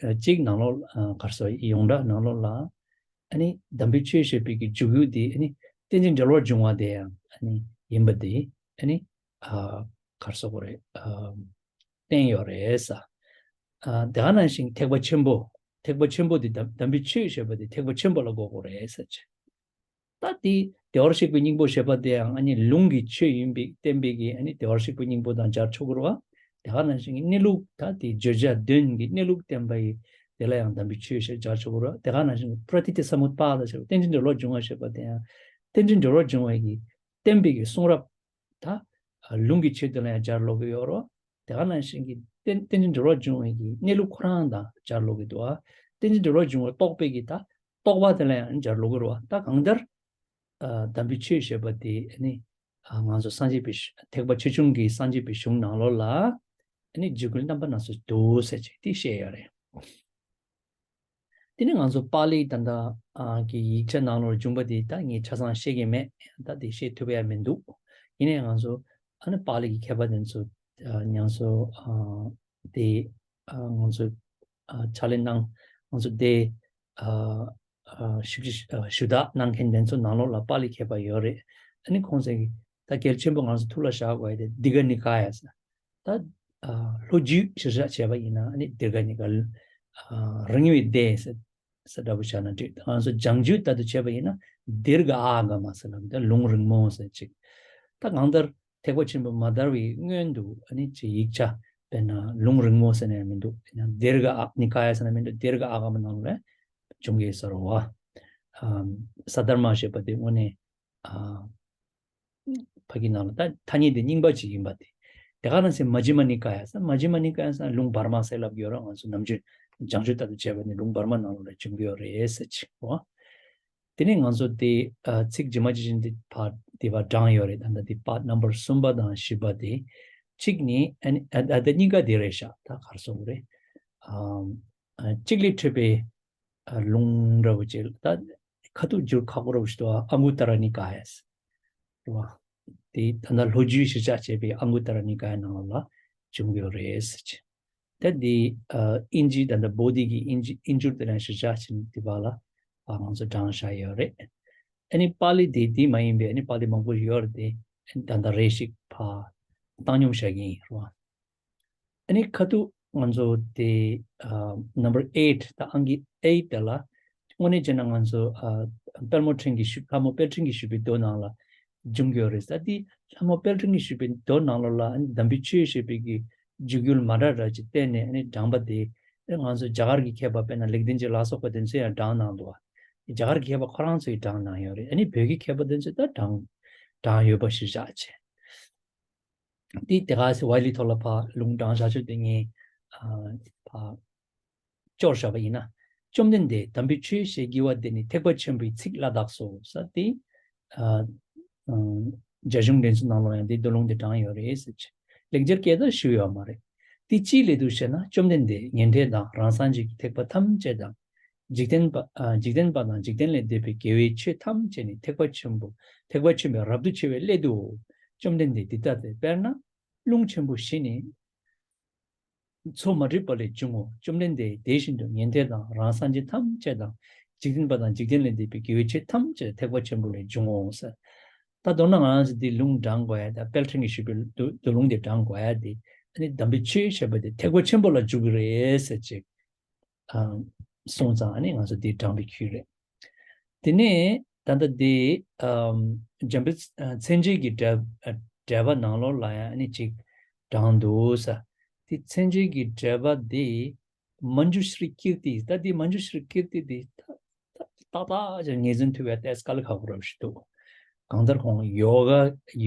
ཨ་གཅིག་ནང་ལོགས་ཨ་ག་རེ་ཟེར་ཡོངས་གྲགས་ནང་ལོགས་ལ་ཨ་ནི་དམ་པའི་ཆོས་ཞེས་པའི་གི་འཇུག་ཡུལ་དེ་ཨ་ནི་རྟེན་ཅིང་འབྲེལ་བར་འབྱུང་བ་དེ་ཡང་ཨ་ནི་ཡིན་པ་དེ་ཨ་ནི་ཨ་ག་རེ་ཟེར་དགོས་རེད། ཨ་བསྟན་ཡོད་རེད་ས། ཨ་དེ་ག་ནང་བཞིན་ཐེག་པ་ཆེན་པོ། ཐེག་པ་ཆེན་པོ་དེ་དམ་དམ་པའི་ཆོས་ཞེས་པ་དེ་ཐེག་པ་ཆེན་པོ་ལ་གོ་དགོས་རེད་ཟེར་ཅིག་ད་དེ་བདེ་བར་གཤེགས་པའི་སྙིང་པོ་ཞེས་པ་དེ་ཡང་ཨ་ནི་ལུང་གི་ཆོས་ཡིན་པའི་བསྟན་པའི་གི་ཨ་ནི་བདེ་བར་གཤེགས་པའི་སྙིང་པོ་དང་སྦྱར་ཆོག་གི་རེད་བ། དེ་ག་ནང་བཞིན་གྱི་གནས་ལུགས་ད་དེ་བརྗོད་བྱ་དོན་གྱི་གནས་ལུགས་བསྟན་པ་ཡི་དེ་ལ་ཡང་དམ་པའི་ཆོས་ཞེས་སྦྱར་ཆོག་གི་རེད་བ། དེ་ག་ནང་བཞིན་གྱི་པྲ་ཏི་ཏི་ས་མུད་པ་ད་ཞེས་པ་རྟེན་ཅིང་འབྲེལ་བར་འབྱུང་བ་ཞེས་པ་དེ་ཡང་རྟེན་ཅིང་འབྲེལ་བར་འབྱུང་བ་ཡི་བསྟན་པའི་གི་གསུང་རབ་ད་ལུང་གི་ཆོས་དེ་ལ་ཡང་སྦྱར་ལོག་གི་ཡོད་རེད་བ། དེ་ག་ནང་བཞིན་གྱི་རྟེན་རྟེན་ཅིང་འབྲེལ་བར་འབྱུང་བའི་གི་གནས་ལུགས་ཁོ་རང་དང་སྦྱར་ལོག་གི་འདུག་བ། རྟེན་ཅིང་འབྲེལ་བར་འབྱུང་བ་རྟོགས་པའི་གི་ད་རྟོགས་པ་དེ་ལ་ཡང་སྦྱར་ལོག་གི་རེད་བ། ད་གང་ལྟར་ཨ་དམ་པའི་ཆོས་ཞེས་པ་དེ་ཨ་ནི་ཨ་ང་ཚོ་སངས་རྒྱས་པའི་ཐེག་པ་ཆེ་ཆུང་གི་སངས་རྒྱས་པའི་གཞུང་ནང་ལོགས་ལ་ཨ་ནི་འཇུག་ཡུལ་རྣམ་པ་སྣ་ཚོགས་འདུག་ཟེར་ཅིག་དེ་བཤད་ཡོད་རེད། དེ་ནས་ང་ཚོ་པཱ་ལི་ད་ལྟ་ཨ་གི་ཡིག་ཆ་ནང་ལོགས་འབྱུང་པ་དེ་ད་ངས་ཆ་ཚང་ཤེས་ཀྱི་མེད། ད་དེ་བཤད་ཐུབ་ཡ་མི་འདུག་ཡིན་ནའི་ང་ཚོ་ཨ་ནི་པཱ་ལི་གི་མཁས་པ་དེ་ཚོ་ཨ་ཉམས་གསོ་ཨ་དེ་ཨ་ང་ཚོ་ཨ་ཕྱག་ལས་གནང་། ང་ཚོ་དེ་ཨ་ཨ་ཞིབ་ཞིབ་ཨ་ཞུ་དག་གནང་མཁན་དེ་ཚོ་ནང་ལོགས་ལ་པཱ་ལི་མཁས་པ་ཡོད་རེད། ཨ་ནི་ཁོང་ཚོས་ཀྱི་ད་གལ་ཆེན་པོ་ང་ཚོ་ཐུགས་ལ་བཞག་དགོས་ཡ་དེ་དི་ག་ནི་ཀ་ཡ་ཟེར། ད་ཨ་ལྷོ་རྒྱུད་གཞིར་བཞག་བྱས་པ་ཡིན་ན་ཨ་ནི་དི་ག་ནི་ཀ་ཨ་རིང་བའི་སྡེ་ཟེར་ས་འདྲ་པོ་བྱས་ན་འགྲིག་ང་ཚོ་བྱང་རྒྱུད་ལྟར་དུ་བྱས་པ་ཡིན་ན་དི་ག་ཨ་ག་མ་ཟེར་ལབ་ད་ལུང་རིང་མོ་ཟེར་ཅིག་ད་གང་ལྟར་ཐེག་པ་ཆེན་པོ་མ་དར་བའི་སྔོན་དུ་ཨ་ནི་ཅིག་ཡིག་ཆ་དཔེར་ན་ལུང་རིང་མོ་ཟེར་ན་ཡང་མི་འདུག་དི་ག་ཨ་ནི་ཀ་ཡ་ཟེར་ན་མི་འདུག་དི་ག་ཨ་ག་མ་ནང་ལ་བྱུང་གི་ཟེར་བ། ཨ་ས་དྷརྨ་ཞེས་པ་དེ་དངོས་གནས་ཨ་ཕ་གི་ནང་ལ་ད་ཐ་སྙད་དེ་རྙིང་པ་ཅིག་ཡིན་པ་དེ། དེ་ག་ནང་བཞིན་མ་ཇི་མ་ནི་ཀ་ཡ་ས། མ་ཇི་མ་ནི་ཀ་ཡ་ས་ལུང་བར་མ་ཟེར་ལབ་ཡོད་ར། ང་ཚོ་ནམ་རྒྱུན་བྱང་ཆུབ་ལྟར་དུ་བྱས་པ་ནི་ལུང་བར་མ་ནང་ལོགས་ལ་བྱུང་གི་ཡོད་རེད་ཟེར་ཅིག་གོ། དེ་ནས་ང་ཚོ་དེ་ཨ་ཚིག་ཇི་མ་ཇི་བཞིན་དེ་ཕར་དེ་བར་བགྲངས་ཡོད་རེད། ད་ལྟ་དེ་པར་ནམ་བར་གསུམ་པ་དང་བཞི་པ་དེ་གཅིག་ནི་ཨ་ནི་ཨ་ཨ་ད་གཉིས་ཀ་དེ་རེད་ཤག་ད་ག་རེ་ཟེར་དགོས་རེད། ཨ་ཨ་གཅིག་ལས་འཕྲོས་པའི་ཨ་ལུང་འདྲ་བོ་ཅིག་ད་ཁ་ཐུག་བསྒྱུར་ཁག་པོ་འདྲ་བོ་ཞིག་འདུག་ཨ་ཨང་གུ་ཏ་ར་ནི་ཀ་ཡ་ཟེར། རེད་བ། དེ་ད་ལྟ་ལྷོ་རྒྱུད་གཞིར་བཞག་བྱས་པའི་ཨང་གུ་ཏ་ར་ནི་ཀ་ཡ་ནང་ལ་བྱུང་ཡོད་རེད་ཟེར་གྱི། ད་འདི་ཨ་ཨིན་ཇི་ད་ལྟ་བོ་དྷི་གི་ཨིན་ཇི་ཨིན་ཇུར་དེ་རང་ཞིག་བཞག་ཕྱིན་དེ་བ་ལ་ཨ་ང་ཚོ་བགྲངས་བཞག་ཡོད་རེད། ཨ་ནི་པཱ་ལི་དེ་དེ་མ་ཡིན་པའི་ཨ་ནི་པཱ་ལི་མང་པོ་ཡོད་རེད་དེ། ད་ལྟ་རེ་ཞིག་ཕ་བཏང་སྙོམས་བཞག་གི་ཡིན་རེད་བ། ཨ་ནི་ཁ་ཐུག་ང་ཚོ་དེ་ཨ་number eight ད་ཨང་ཀི་eight དེ་ལ་དངོས་གནས་བྱས་ན་ང་ཚོ་ཨ་དཔལ་མོ་ཕྲན་གྱིས་ཞུ་ལྷ་མོ་དཔལ་ཕྲན་གྱིས་ཞུས་པའི་མདོ་ནང་ལ་འབྱུང་གི་ཡོད་རེད་ས། དེ་ལྷ་མོ་དཔལ་ཕྲན་གྱིས་ཞུས་པའི་མདོ་ནང་ལོགས་ལ་ཨ་ནི་དམ་པའི་ཆོས་ཞེས་པའི་གི་འཇུག་ཡུལ་མ་འདྲ་འདྲ་ཅིག་བསྟན་ནས་ཨ་ནི་བགྲངས་པ་དེ་ཨ་ནི་ང་ཚོ་རྒྱ་གར་གྱི་མཁས་པ་དཔེར་ན་ལེགས་ལྡན་འབྱེད་ལ་སོགས་པ་དེ་ཚོས་ཡང་བགྲངས་གནང་འདུག་བ། རྒྱ་གར་གྱི་མཁས་པ་ཁོ་རང་ཚོས་བགྲངས་གནང་ཡོད་རེད། ཨ་ནི་བོད་ཀྱི་མཁས་པ་དེ་ཚོས་ད་བགྲངས་བགྲངས་ཡོད་པ་ཞིག་བཞག་བྱས། དེ་དེ་ག་སེ་ཝཱ་ལི་ཐོག་ལ་ཕ་ལུང་དྲངས་བཞག་ཆོག་དེ་ངས་ཨ་ཕ་སྐྱོར་བཞག་པ་ཡིན་ན། བཅོམ་ལྡན་འདས་དམ་པའི་ཆོས་ཞེས་བགྱི་བ་འདི་ནི་ཐེག་པ་ཆེན་པོའི་ཚིག་བླ་དྭགས་སོ་ས་དེ། ཨ་ཨ་རྒྱ་གཞུང་འགྲེལ་ཚུལ་ནང་ལོགས་ཡང་དེ་མདོ་ལུང་དེ་དྲངས་ཡོད་རེད་ཟེར་ཆེ། ལེགས་སྦྱར་སྐད་དུ་ཞུས་ཡོད་མ་རེད། དེ་ཅིའི་སླད་དུ་ཞེ་ན། བཅོམ་ལྡན་འདས་ཉན་ཐོས་དང་རང་སངས་རྒྱས་ཀྱི་ཐེག་པ་ཐམས་ཅད་དང་། འཇིག་རྟེན་པ་ཨ་འཇིག་རྟེན་པ་དང་འཇིག་རྟེན་ལས་འདས་པའི་དགེ་བའི་ཆོས་ཐམས་ཅད་ནི་ཐེག་པ་ཆེན་པོ་ཐེག་པ་ཆེན་པོའི་རབ་ཏུ་ཕྱེ་བའི་སླད་དུའོ། བཅོམ་ལྡན་འདས་འདི་ལྟ་སྟེ། དཔེར་ན་རླུང་ཆེན་པོ་བཞི་ནི་མཚོ་མ་འགྲིབ་པ་ལས་འབྱུང་ངོ་། བཅོམ་ལྡན་འདས་དེ་བཞིན་དུ་ཉན་ཐོས་དང་རང་སངས་རྒྱས་ཐམས་ཅད་དང་། འཇིག་རྟེན་པ་དང་འཇིག་རྟེན་ལས་འདས་པའི་དགེ་བའི་ཆོས་ཐམས་ཅད་ཐེག་པ་ཆེན་པོ་ལས་འབྱུང་ངོ་ཟེར། ད་མདོར་ན་ང་རང་ཚོ་འདི་ལུང་དྲངས་དགོས་ཡ་ད་དཔལ་ཕྲན་གྱིས་ཞུས་པའི་མདོ་མདོ་ལུང་འདི་དྲངས་དགོས་ཡ་འདི་ཨ་ནི་དམ་པའི་ཆོས་ཞེས་པ་འདི་ཐེག་པ་ཆེན་པོ་ལ་འཇུག་གི་རེད་ཟེར་ཅིག་ཨ་སོང་ཙང་ཨ་ནི་ང་ཚོ་འདི་དྲངས་པའི་ཁུལ་རེད། དེ་ནས་ད་ལྟ་འདི་ཨམ་འཇམ་དཔལ་མཚན་བཅས་ཀྱི་འགྲེལ་འགྲེལ་པ་ནང་ལོགས་ལ་ཡང་ཨ་ནི་ཅིག་དྲངས་འདུག་ས། དེ་མཚན་བཅས་ཀྱི་འགྲེལ་པ་འདི་མཉྫུ་ཤྲཱི་ཀིརྟི། ད་འདི་མཉྫུ་ཤྲཱི་ཀིརྟི་འདི་ད་ད་ཏག་ཏག་ཅིག་ངོས་འཛིན་ཐུབ་པའི་ཏེས་དཀའ་ལས་ཁག་པོ་རབ་ཞིག་འདུག་གང་ལྟར་ཁོང་ཡོ་ག་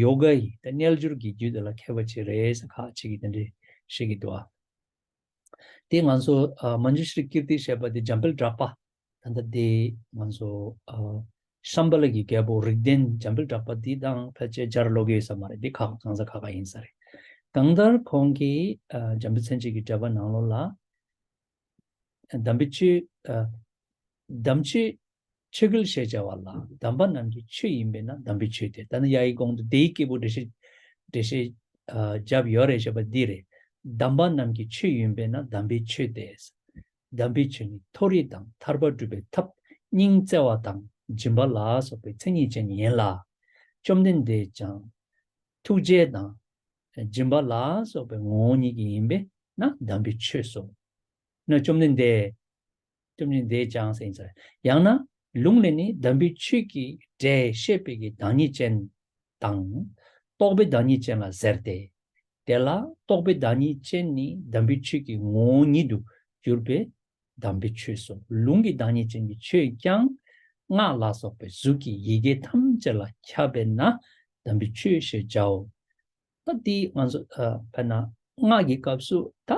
ཡོ་ག་ཡི་ད་རྣལ་འབྱོར་གྱི་རྒྱུད་དེ་ལ་མཁས་པ་ཅིག་རེད་ཟེར་ཁག་ཅིག་གིས་དེ་འདྲ་བཤད་ཀྱི་འདུག་ཨ། དེ་ང་ཚོ་ཨ་མཉྫུ་ཤྲཱི་ཀིརྟི་ཞེས་པ་དེ་འཇམ་དཔལ་གྲགས་པ། ད་ལྟ་དེ་ང་ཚོ་ཨ་ཤམྦྷ་ལ་གི་རྒྱལ་པོ་རིགས་ལྡན་འཇམ་དཔལ་གྲགས་པ་འདི་དང་ཕལ་ཆེར་སྦྱར་ལོག་གི་ཡོད་ས་མ་རེད། འདི་ཁག་གང་ས་ཁག་ཁག་ཡིན་ས་རེད། གང་ལྟར་ཁོང་གིས་ཨ་འཇམ་དཔལ་མཚན་བཅས་ཀྱི་འགྲེལ་པ་ནང་ལོགས་ལ་དམ་པའི་ཆོས་ཨ་དམ་ཆོས་ཆོས་སྐུལ་ཞེས་བྱ་བ་ལ། དམ་པ་རྣམས་ཀྱི་ཆོས་ཡིན་པས་ན་དམ་པའི་ཆོས་ཏེ། ད་ནི་ཡ་ཡི་གོང་དུ་དེའི་སྐྱེས་བུ་འགྲེལ་བཤད་འགྲེལ་བཤད་ཨ་བརྒྱབ་ཡོད་རེད་ཞེས་པ་འདི་རེད། དམ་པ་རྣམས་ཀྱི་ཆོས་ཡིན་པས་ན་དམ་པའི་ཆོས་ཏེ། དམ་པའི་ཆོས་ནི་མཐོ་རིས་དང་ཐར་པ་སྒྲུབ་པའི་ཐབས་སྙིང་བརྩེ་བ་དང་སྦྱིན་པ་ལ་སོགས་པའི་མཚན་ཉིད་ཅན་ཡིན་ལ། བཅོམ་ལྡན་འདས་ཀྱང་ཐུགས་རྗེ་དང་སྦྱིན་པ་ལ་སོགས་པའི་ངོ་བོ་ཉིད་ཀྱིས་ཡིན་པས་ན་དམ་པའི་ཆོས་སོ། ན་བཅོམ་ལྡན་འདས། བཅོམ་ལྡན་འདས་ཀྱང་ཟེར་ཡིན་ས། ཡང་ན་ལུང་ལས་ནི་དམ་པའི་ཆོས་ཀྱི་སྒྲས་བཤད་པའི་གི་བདག་ཉིད་ཅན་དང་། རྟོགས་པའི་བདག་ཉིད་ཅན་ལ་ཟེར་ཏེ། དེ་ལ་རྟོགས་པའི་བདག་ཉིད་ཅན་ནི་དམ་པའི་ཆོས་ཀྱི་ངོ་བོ་ཉིད་དུ་གྱུར་པའི་དམ་པའི་ཆོས་སོ། ལུང་གི་བདག་ཉིད་ཅན་གྱི་ཆོས་ཀྱང་སྔགས་ལ་སོགས་པའི་གཟུགས་ཀྱི་ཡི་གེ་ཐམས་ཅད་ལ་ཁྱབ་པས་ན་དམ་པའི་ཆོས་ཞེས་བྱའོ། ད་འདི་ང་ཚོ་ཨ་དཔེར་ན་སྔགས་ཀྱི་སྐབས་སུ་ད་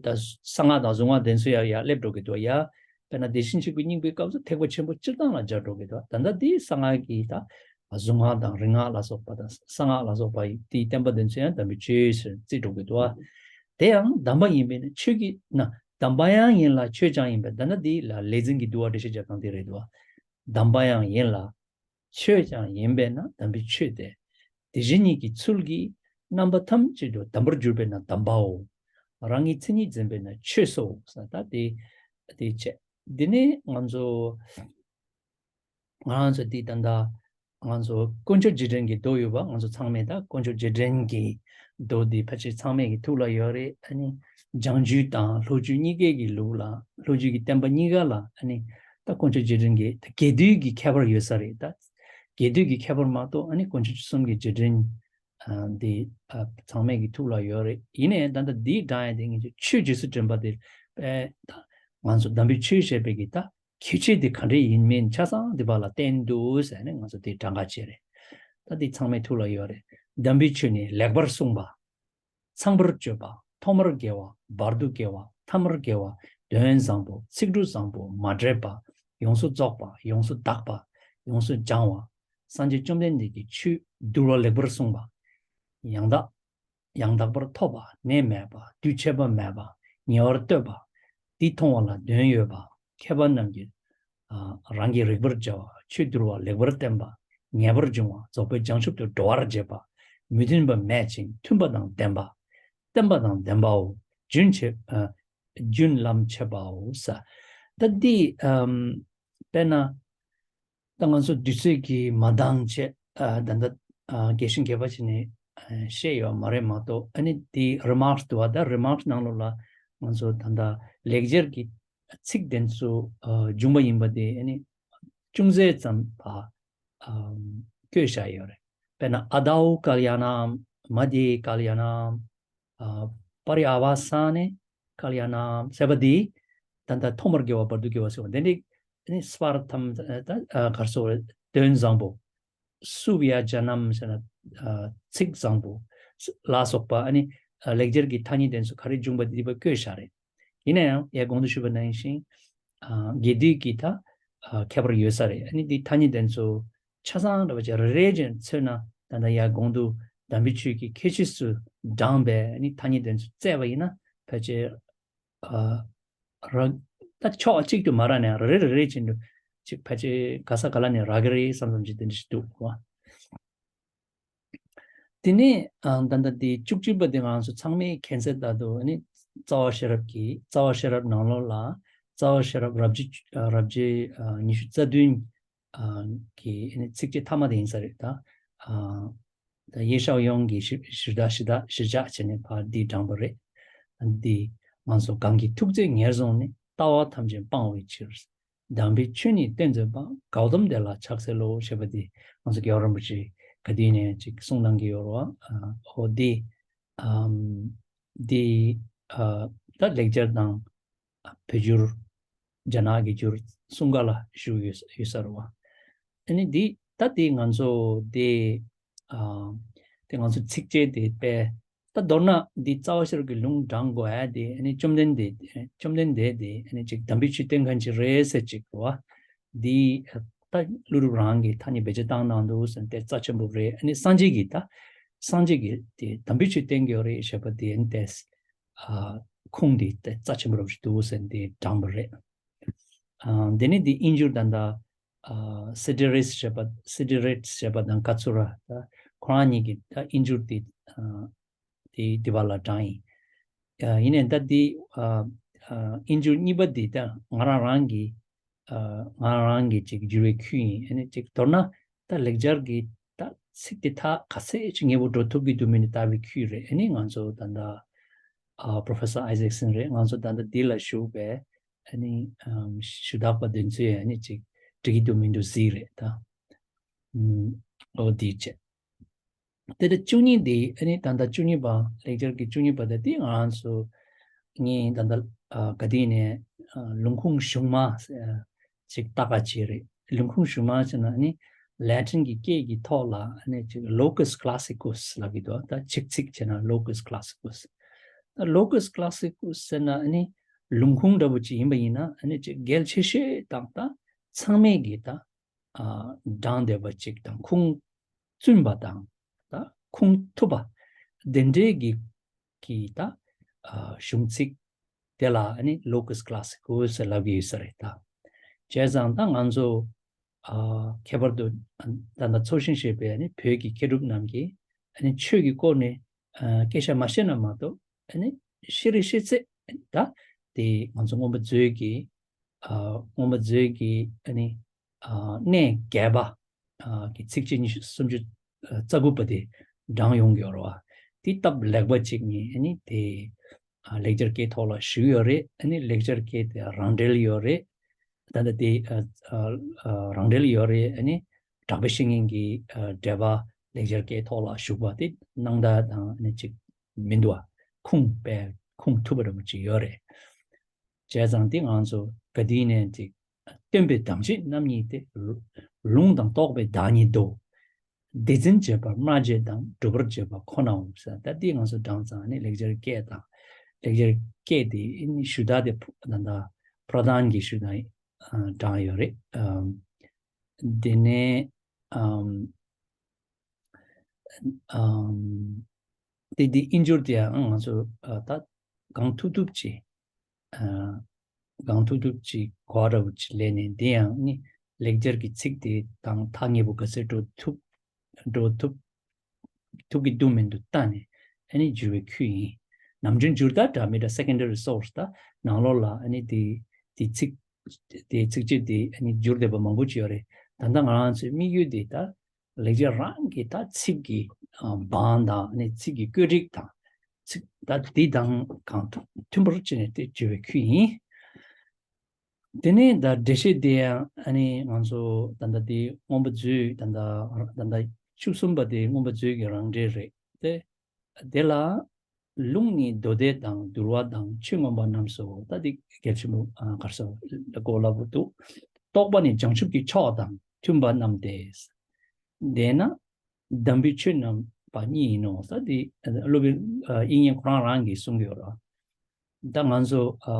ད་གསང་སྔགས་དང་གཟུངས་སྔགས་དེ་ཚོ་ཡང་ཡར་སླེབས་འགྲོ་གི་འདུག་ཡ། དཔེར་ན་དེ་བཞིན་གཤེགས་པའི་སྙིང་པོའི་སྐབས་སུ་ཐེག་པ་ཆེན་པོ་སྤྱིར་བཏང་ལ་སྦྱར་འགྲོ་གི་འདུག་ད་ལྟ་འདི་གསང་སྔགས་ཀྱི་ད་གཟུངས་སྔགས་དང་རིག་སྔགས་ལ་སོགས་པ་དང་གསང་སྔགས་ལ་སོགས་པ་ཡི་དེའི་བསྟན་པ་དེ་ཚོ་ཡང་དམ་པའི་ཆོས་ཟེར་བརྩི་འགྲོ་གི་འདུག་དེ་ཡང་དམ་པ་ཡིན་པས་ན་ཆོས་ཀྱི་ན་དམ་པ་ཡང་ཡིན་ལ་ཆོས་ཀྱང་ཡིན་པས། ད་ལྟ་འདི་ལ་ལས་འཛིན་གྱི་འདུལ་བ་འགྲེལ་བཤད་རྒྱག་སྟངས་དེ་རེད་འདུག་དམ་པ་ཡང་ཡིན་ལ། ཆོས་ཀྱང་ཡིན་པས་ན་དམ་པའི་ཆོས་ཏེ། དེ་བཞིན་ཉིད་ཀྱི་ཚུལ་གྱིས་རྣམ་པ་ཐམས་ཅད་དུ་དམ་པར་གྱུར་པས་ན་དམ་པའོ། རང་གི་མཚན་ཉིད་འཛིན་པས་ན་ཆོས་སོ། ད་དེ་དེ་བྱས། འདི་ནས་ང་ཚོ་ང་ཚོ་འདི་ད་ལྟ་ང་ཚོ་དཀོན་མཆོག་རྗེས་དྲན་གྱི་མདོ་ཡོད་པ། ང་ཚོ་ཚང་མས་ད་དཀོན་མཆོག་རྗེས་དྲན་གྱི་མདོ་འདི་ཕལ་ཆེར་ཚང་མས་ཀྱི་ཐུགས་ལ་ཡོད་རེད། ཨ་ནི་སྦྱང་རྒྱུད་དང་ལྷོ་རྒྱུད་གཉིས་ཀའི་གི་ལུགས་ལ་ལྷོ་རྒྱུད་ཀྱི་བསྟན་པ་གཉིས་ཀ་ལ་ཨ་ནི་ད་དཀོན་མཆོག་རྗེས་དྲན་གྱི་ད་རྒྱས་བསྡུས་ཀྱི་ཁྱད་པར་ཡོད་ས་རེད། ད་རྒྱས་བསྡུས་ཀྱི་ཁྱད་པར་མ་གཏོགས་ཨ་ནི་དཀོན་མཆོག་གསུམ་གྱི་རྗེས་དྲན་ཨ་འདི་ཨ་ཚང་མས་ཀྱི་ཐུགས་ལ་ཡོད་རེད། ཡིན་ནའི་ད་ལྟ་འདིའི་འགྲངས་ཡ་དེ་ངེད་ཚོས་ཆོས་རྗེས་སུ་དྲན་པ་དེ་ཨེ་ད་ང་ཚོ་དམ་པའི་ཆོས་ཞེས་པའི་གི་ད་ཁྱད་ཆོས་དེ་ག་འདྲ་ཡིན་མིན་ཆ་ཚང་འདི་བ་ལ་བསྟན་འདུག་ཟེར་ནས་ང་ཚོ་དེ་གྲངས་ཀ་བྱས་རེད། ད་འདི་ཚང་མའི་ཐུགས་ལ་ཡོད་རེད། དམ་པའི་ཆོས་ནི་ལེགས་པར་གསུངས་པ། ཚངས་པར་སྤྱོད་པ། ཐོག་མར་དགེ་བ། བར་དུ་དགེ་བ། ཐ་མར་དགེ་བ། དོན་བཟང་པོ། ཚིག་འབྲུ་བཟང་པོ། མ་འདྲེས་པ། ཡོངས་སུ་རྫོགས་པ། ཡོངས་སུ་དག་པ། ཡོངས་སུ་སྦྱང་བ། སངས་རྒྱས་བཅོམ་ལྡན་འདས་ཀྱི་ཆོས་བསྡུ་བ་ལེགས་པར་གསུངས་པ། ཡང་དག་ཡང་དག་པར་ཐོབ་པ། ནད་མེད་པ། དུས་ཆད་པ་མེད་པ། ཉེ་བར་གཏོད་པ། འདི་མཐོང་བ་ལ་དོན་ཡོད་པ། མཁས་པ་རྣམས་ཀྱིས་རང་གིས་རིག་པར་བྱ་བ། ཆོས་བསྡུ་བ་ལེགས་པར་བསྟན་པ། ངེས་པར་འབྱུང་བ། རྫོགས་པའི་བྱང་ཆུབ་ཏུ་འགྲོ་བར་བྱེད་པ། མི་མཐུན་པ་མེད་ཅིང་མཐུན་པ་དང་ལྡན་པ། བསྟན་པ་དང་ལྡན་པའོ། རྒྱུན་ཆད་ རྒྱུན་ལམ་འཆད་པའོ་ཟེར། ད་འདི་ཨམ་དཔེར་ན། ད་ང་ཚོ་དུས་ཚོད་ཀྱིས་མ་འདང་བྱས། ཨ་ད་ལྟ་ཨ་རྒྱས་ཤིང་རྒྱས་པ་བྱས་ནས་ཨ་བཤད་ཡོད་མ་རེད་མ་གཏོགས། ཨ་ནི་དེའི་རི་མར་ཀ་འདུག་བ། ད་རི་མར་ཀ་ནང་ལོགས་ལ་ང་ཚོ་ད་ལྟ་ལེགས་སྦྱར་གྱི་ཚིག་དེ་ཚོ་ཨ་འབྱུང་བ་ཡིན་པ་དེ་ཨ་ནི་ཅུང་ཟད་ཙམ་ཕར་ཨ་བཀོད་བཞག་ཡོད་རེད། དཔེར་ན། आदौ कल्याणं मध्ये कल्याणं ཨ་पर्यवसाने कल्याणं ཟེར་བ་འདི། ད་ལྟ་ཐོག་མར་དགེ་བ་བར་དུ་དགེ་བ་ཟེར་བ་འདི་འདྲའི་ཨ་ནི་སྦར་ཐམ་ད་ཨ་ག་རེ་ཟེར། དོན་བཟང་པོ། सुव्यञ्जनम् ཟེར་ན་ཨ་ཚིག་བཟང་པོ་ལ་སོགས་པ། ཨ་ནི་ཨ་ལེགས་སྦྱར་གྱི་ཐ་སྙད་དེ་ཚོ་ག་རེ་འབྱུང་བ་འདི་པར་བཀོད་བཞག་རེད། ཡིན་ན་ཡང་ཡར་གོང་དུ་ཞུས་པ་ནང་བཞིན་ཨ་རྒྱས་བསྡུས་ཀྱི་ད་ཨ་ཁྱད་པར་ཡོད་ས་རེད། ཨ་ནི་འདི་ཐ་སྙད་དེ་ཚོ་ཆ་ཚང་འདྲ་བ་ཅིག་རེ་རེ་བཞིན་མཚོན་ན། ད་ལྟ་ཡར་གོང་དུ་དམ་པའི་ཆོས་ཀྱི་ཁྱད་ཆོས་སུ་བགྲངས་པའི་ཨ་ནི་ཐ་སྙད་དེ་ཚོ་བཙལ་བ་ཡིན་ན། ཕལ་ཆེར་ཨ་ར་ད་ཕྱོགས་གཅིག་ཏུ་མ་རག་ནས་རེ་རེ་རེ་རེ་བཞིན་དུ་ཅིག་ཕལ་ཆེར་ག་ས་ག་ལ་ནས་རག་གི་རེད་བསམ་བསམ་ཅིག་དེ་འདྲ་ཞིག་འདུག་བ། དེ་ནས་ཨ་ད་ལྟ་དེ་བཅུ་གཅིག་པ་དེ་ང་ཚོ་ཚང་མས་མཁྱེན་གསལ་ལྟར་དུ་ཨ་ནི་རྩ་བ་ཤེས་རབ་ཀྱི། རྩ་བ་ཤེས་རབ་ནང་ལོགས་ལ་རྩ་བ་ཤེས་རབ་རབ་བྱེད། ཨ་རབ་བྱེད་ཨ་ཉི་ཤུ་རྩ་བདུན་ཨ་གི་ཨ་ནི་ཚིགས་བཅད་མཐའ་མ་དེ་ཡིན་ས་རེད། ད་ཨ་ད་ཡེ་ཤ་ཡང་གི་གཞི་གཞི་བདག་གཞི་བདག་གཞི་བཞག་བྱས་ནས་ཕར་འདི་དྲངས་པ་རེད། འདི་ང་ཚོ་གང་གི་ཐུགས་བརྩེ་ཉེར་བཟུང་ནས། ལྟ་བ་ཐམས་ཅད་སྤང་བའི་ཕྱིར། དམ་པའི་ཆོས་ཉིད་བསྟན་མཛད་པ། གཽ་ཏམ་དེ་ལ་ཕྱག་འཚལ་ལོ། ཞེས་པ་འདི་ང་ཚོ་རྒྱལ་བ་རིན་པོ་ཆེས་ག་དུས་ནས་ཅིག་གསུང་གནང་གི་ཡོད་རེད་བ། ཨ་འོ་འདི་ཨམ་འདི་ཨ་ད་ལེགས་སྦྱར་དང་བོད་བསྒྱུར། རྒྱ་ནག་གི་བསྒྱུར་གསུམ་ཀ་ལ་བཞུགས་ཡོད་ཡོད་ས་རེད་བ། ཨ་ནི་འདི་ད་འདི་ང་ཚོ་འདི་ཨ་འདི་ང་ཚོ་ཚིགས་བཅད་འདི་དཔེ། ད་མདོར་ན་འདི་རྩ་བ་ཤེས་རབ་ཀྱི་ལུང་དྲངས་དགོས་ཡ་དེ་ཨ་ནི་བཅོམ་ལྡན་འདས། བཅོམ་ལྡན་འདས་དེ་ཨ་ནི་ཅིག་དམ་པའི་ཆོས་བསྟན་མཁན་ཅིག་རེད་ཟེར་ཅིག་རེད་བ། འདི་ད་ཀླུ་སྒྲུབ་རང་གིས་ཐ་སྙད་བེད་སྤྱོད་བཏང་གནང་འདུག་ཟེར་ཏེ་རྩ་ཆེན་པོ་རེད། ཨ་ནི་སངས་རྒྱས་ཀྱིས་ད་སངས་རྒྱས་ཀྱིས་དེ་དམ་པའི་ཆོས་བསྟན་གྱི་ཡོད་རེད་ཞེས་པ་དེ་ཨ་ནི་ཏེ་ཨ་ཁུངས་དེ་ཏེ་རྩ་ཆེན་པོ་རབ་ཞིག་འདུག་ཟེར་ཏེ་དྲངས་པ་རེད། ཨ་འདི་ནི་འདི་དབྱིན་ཇིར་ད་ལྟ་ཨ་སི་ཌི་རེ་ཊི་ཞེས་པ། སི་ཌི་རེ་ཊི་ཞེས་པ་དང་ཀ་ཚུ་ར། ད་ཁོ་རང་གཉིས་ཀྱིས་ད་དབྱིན་ཇིར་དེ་ཨ་དེ་དེ་བ་ལ་དྲངས་ཡིན། ཨ་ཡིན་ནའི་ད་དེ་ཨ་ཨ་དབྱིན་ཇིར་གཉིས་པ་དེ་ད་ང་རང་རང་གི་ཨ་ང་རང་རང་གི་ཅིག་བསྒྱུར་བའི་ཁུལ་ཡིན། ཨ་ནི་ཅིག་མདོར་ན་ད་ལེགས་སྦྱར་གྱི་ད་ཚིག་དེ་དག་ག་ཚད་ཅིག་ངེས་པོ་འགྲོ་ཐུབ་ཀྱི་འདུག་མིན་ནི་ལྟ་བའི་ཁུལ་རེད། ཨ་ནི་ང་ཚོ་ད་ལྟ་ཨ་པོ་རོ་ཕེ་སར་ཨའི་ཛེག་སན་རེད། ང་ཚོ་ད་ལྟ་འདི་ལ་བཞུགས་པའི་ཨ་ནི་ཨམ་ཞུ་དག་པ་དེ་ཚོས་ཨ་ནི་ཅིག་འགྲིག་གི་འདུག་མི་འདུག་གཟིགས་རེད་ད། ཨམ་ཨོ་དེ་བྱས། དེ་ལྟར་བཅུ་གཉིས་དེ་ཨ་ནི་ད་ལྟ་བཅུ་གཉིས་པ། ལེགས་སྦྱར་གྱི་བཅུ་གཉིས་པ་དེ་དེ་ང་རང་ཚོ་ངས་ད་ལྟ་ཨ་ག་དུས་ནས་ཨ་ལུང་ཁུངས་གཞུང་མ་ཨ་ཅིག་ལྟ་ག་བྱས་རེད། ལུང་ཁུངས་གཞུང་མ་ཟེར་ན་ཨ་ནི་ལེ་ཊིན་གྱི་སྐད་ཀྱི་ཐོག་ལ་ཨ་ནི་ཅིག་ལོ་ཀཱས་ཀླ་སི་ཀུས་ལབ་ཀྱི་འདུག་ད་ཆིག་ཚིག་བྱས་ན་ལོ་ཀཱས་ཀླ་སི་ཀུས། ད་ལོ་ཀཱས་ཀླ་སི་ཀུས་ཟེར་ན་ཨ་ནི་ལུང་ཁུངས་འདྲ་པོ་ཅིག་ཡིན་པ་ཡིན་ན་ཨ་ནི་ཅིག་གལ་ཆེ་ཤོས་དང་ད་ཚང་མས་ཀྱི་ད་ཨ་དྲངས་བསྡད་པ་ཅིག་དང་ཁུངས་བཙུན་པ་དང་ད་ཁུངས་ཐུབ་པ་དེ་འདྲའི་གི་གི་ད་ཨ་གཞུང་ཚིག་དེ་ལ་ཨ་ནི་ལོ་ཀཱས་ཀླ་སི་ཀུས་ཟེར་ལབ་ཀྱི་ཡོད་ས་རེད་ད། བྱས་ཙང་ད་ང་ཚོ་ཨ་ཁྱད་པར་དུ་ད་ལྟ་འཚོ་ཞིང་གཞེས་པའི་ཨ་ནི་བོད་ཀྱི་མཁས་གྲུབ་རྣམས་ཀྱིས་ཨ་ནི་ཆོས་ཀྱི་སྐོར་ནས་ཨ་སྐད་ཆ་མ་བཤད་ན་མ་གཏོགས་ཨ་ནི་ཤེས་རིག་ཤེས་ཚད་ད་དེ་ང་ཚོ་མངོན་པ་མཛོད་ཀྱི་ཨ་མངོན་པ་མཛོད་ཀྱི་ཨ་ནི་ཨ་གནད་བརྒྱད་པ་ཨ་གི་ཚིགས་བཅད་ཉི་ཤུ་སུམ་ཅུ་རྩ་དགུ་པ་དེ་བགྲངས་ཡོང་གི་ཡོད་རེད་བ། དེ་སྟབས་ལེགས་པ་ཅིག་ངས་ཨ་ནི་དེ་ཨ་ལེགས་སྦྱར་སྐད་ཐོག་ལ་ཞུས་ཡོད་རེད། ཨ་ནི་ལེགས་སྦྱར་སྐད་དེ་རང་འགྲེལ་ཡོད་རེད། ད་ལྟ་དེ་ཨ་ཨ་ཨ་རང་འགྲེལ་ཡོད་རེད། ཨ་ནི་གྲགས་པའི་བཤེས་གཉེན་གྱི་ཨ་འགྲེལ་པ་ལེགས་སྦྱར་སྐད་ཐོག་ལ་བཞུགས་པ་དེ་སྣང་དག་དང་ཨ་ནི་ཅིག་མི་འདུག་བ། ཁུངས་དཔེ་ཁུངས་ཐུབ་པ་འདྲ་པོ་ཅིག་ཡོད་རེད། བྱས་ཙང་དེ་ང་ཚོ་ག་དུས་ནས་ཅིག་སྟོན་པའི་དམ་ཆོས་རྣམ་གཉིས་ཏེ། ལུང་དང་རྟོགས་པའི་བདག་ཉིད་དོ། སྡེ་ཚན་བྱེད་པ་སྨྲ་བྱེད་དང་། སྒྲུབ་པར་བྱེད་པ་ཁོ་ནའོ་ཟེར། ད་འདི་ང་ཚོ་བགྲངས་ཙང་ནི་ལེགས་སྦྱར་སྐད་དང་། ལེགས་སྦྱར་སྐད་དེ་ཨ་ནི་ཞུ་དག་དེ་ཕུ་ད་ལྟ་པྲ་དྷཱན་གྱི་ཞུ་དག་ཨ་བགྲངས་ཡོད་རེད། ཨམ་དེ་ནས་ཨམ་ཨམ་དེ་འདི་དབྱིན་ཇིར་དེ་ཡང་ང་ཚོ་ཨ་ད་གང་ཐུབ་ཐུབ་ཀྱིས་ཨ་གང་ཐུབ་ཐུབ་ཀྱིས་གོ་བ་འདྲ་པོ་ཅིག་ལེན་ནས། འདི་ཡང་ནི་ལེགས་སྦྱར་གྱི་ཚིག་དེ་དང་ཐག་ཉེ་པོ་ག་ཚོད་འགྲོ་ཐུབ་འགྲོ་ཐུབ་ཐུབ་ཀྱི་འདུག་མི་འདུག་བལྟས་ནས་ཨ་ནི་བསྒྱུར་བའི་ཁུལ་ཡིན། ནམ་རྒྱུན་འགྱུར་ད་འདྲ་མི་འདྲ་secondary source ད་ནང་ལོགས་ལ་ཨ་ནི་དེ་དེ་ཚིག་དེ་ཚིགས་བཅད་དེ་ཨ་ནི་འགྱུར་བསྡད་པ་མང་པོ་ཅིག་ཡོད་རེད། ད་ལྟ་ང་རང་ཚོའི་དམིགས་ཡུལ་དེ་ད་ལེགས་སྦྱར་རང་གི་ད་ཚིག་གི་ཨ་དབང་དང་ཨ་ནི་ཚིག་གི་བཀོད་སྒྲིག་དང་ཚིག་ད་དེ་དང་གང་ཐུབ་མཐུན་པར་བྱས་ནས་དེ་བརྗོད་པའི་ཁུལ་ཡིན། དེ་ནས་ད་འགྲེལ་བཤད་དེ་ཡང་ཨ་ནི་ང་ཚོ་ད་ལྟ་དེ་མངོན་པ་མཛོད་ད་ལྟ་ད་ལྟ་བཅུ་གསུམ་པ་དེ་མངོན་པ་མཛོད་ཀྱི་རང་འགྲེལ་རེད་དེ། དེ་ལ་ལུང་ནི་མདོ་སྡེ་དང་འདུལ་བ་དང་ཆོས་མངོན་པ་རྣམས་སོ། ད་དེ་གལ་ཆེན་པོ་ཨ་གར་སོ་ལ་གོ་ལ་བུ་འདུག་རྟོགས་པ་ནི་བྱང་ཆུབ་ཀྱི་ཕྱོགས་དང་མཐུན་པ་རྣམས་ཏེ། དེས་ན་དམ་པའི་ཆོས་རྣམ་པ་གཉིས་ཡིན་ནོ། ད་དེ་སློབ་དཔོན་ཨ་དབྱིག་གཉེན་ཁོ་རང་རང་གིས་གསུང་གི་ཡོད་རེད། ད་ང་ཚོ་ཨ་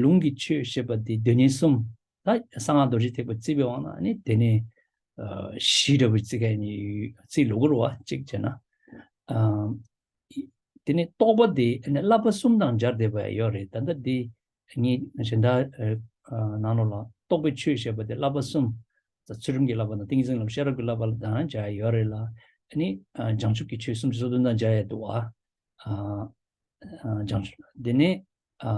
ལུང་གི་ཆོས་ཞེས་པ་དེ་སྡེ་སྣོད་གསུམ། ད་གསང་སྔགས་རྡོ་རྗེ་ཐེག་པ་བརྩི་བའི་དབང་ན་ནི་སྡེ་སྣོད་ཨ་བཞི་འདྲ་བོ་བརྩི་མཁན་ཡོད་བརྩི་ལུགས་རེད་བ། གཅིག་བྱས་ན་ཨ་དེ་ནས་རྟོགས་པ་དེ་ནི་བསླབ་པ་གསུམ་དང་སྦྱར་བསྡད་པ་ཡོད་རེད། ད་ལྟ་འདི་ངས་གཞན་དག་ཨ་ནང་ལོགས་ལ་རྟོགས་པའི་ཆོས་ཞེས་པ་དེ་བསླབ་པ་གསུམ། ད་ཚུལ་ཁྲིམས་ཀྱི་བསླབ་པ་དང་ཏིང་འཛིན་བསླབ་ཤེས་རབ་ཀྱི་བསླབ་པ་དང་སྦྱར་ཡོད་རེད་ལ། ཨ་ནི་ཨ་བྱང་ཆུབ་ཀྱི་ཆོས་སུམ་ཅུ་སོ་བདུན་དང་སྦྱར་ཡ་འདུག་ཨ། ཨ་ཨ་བྱང་ཆུབ་དེ་ནས་ཨ་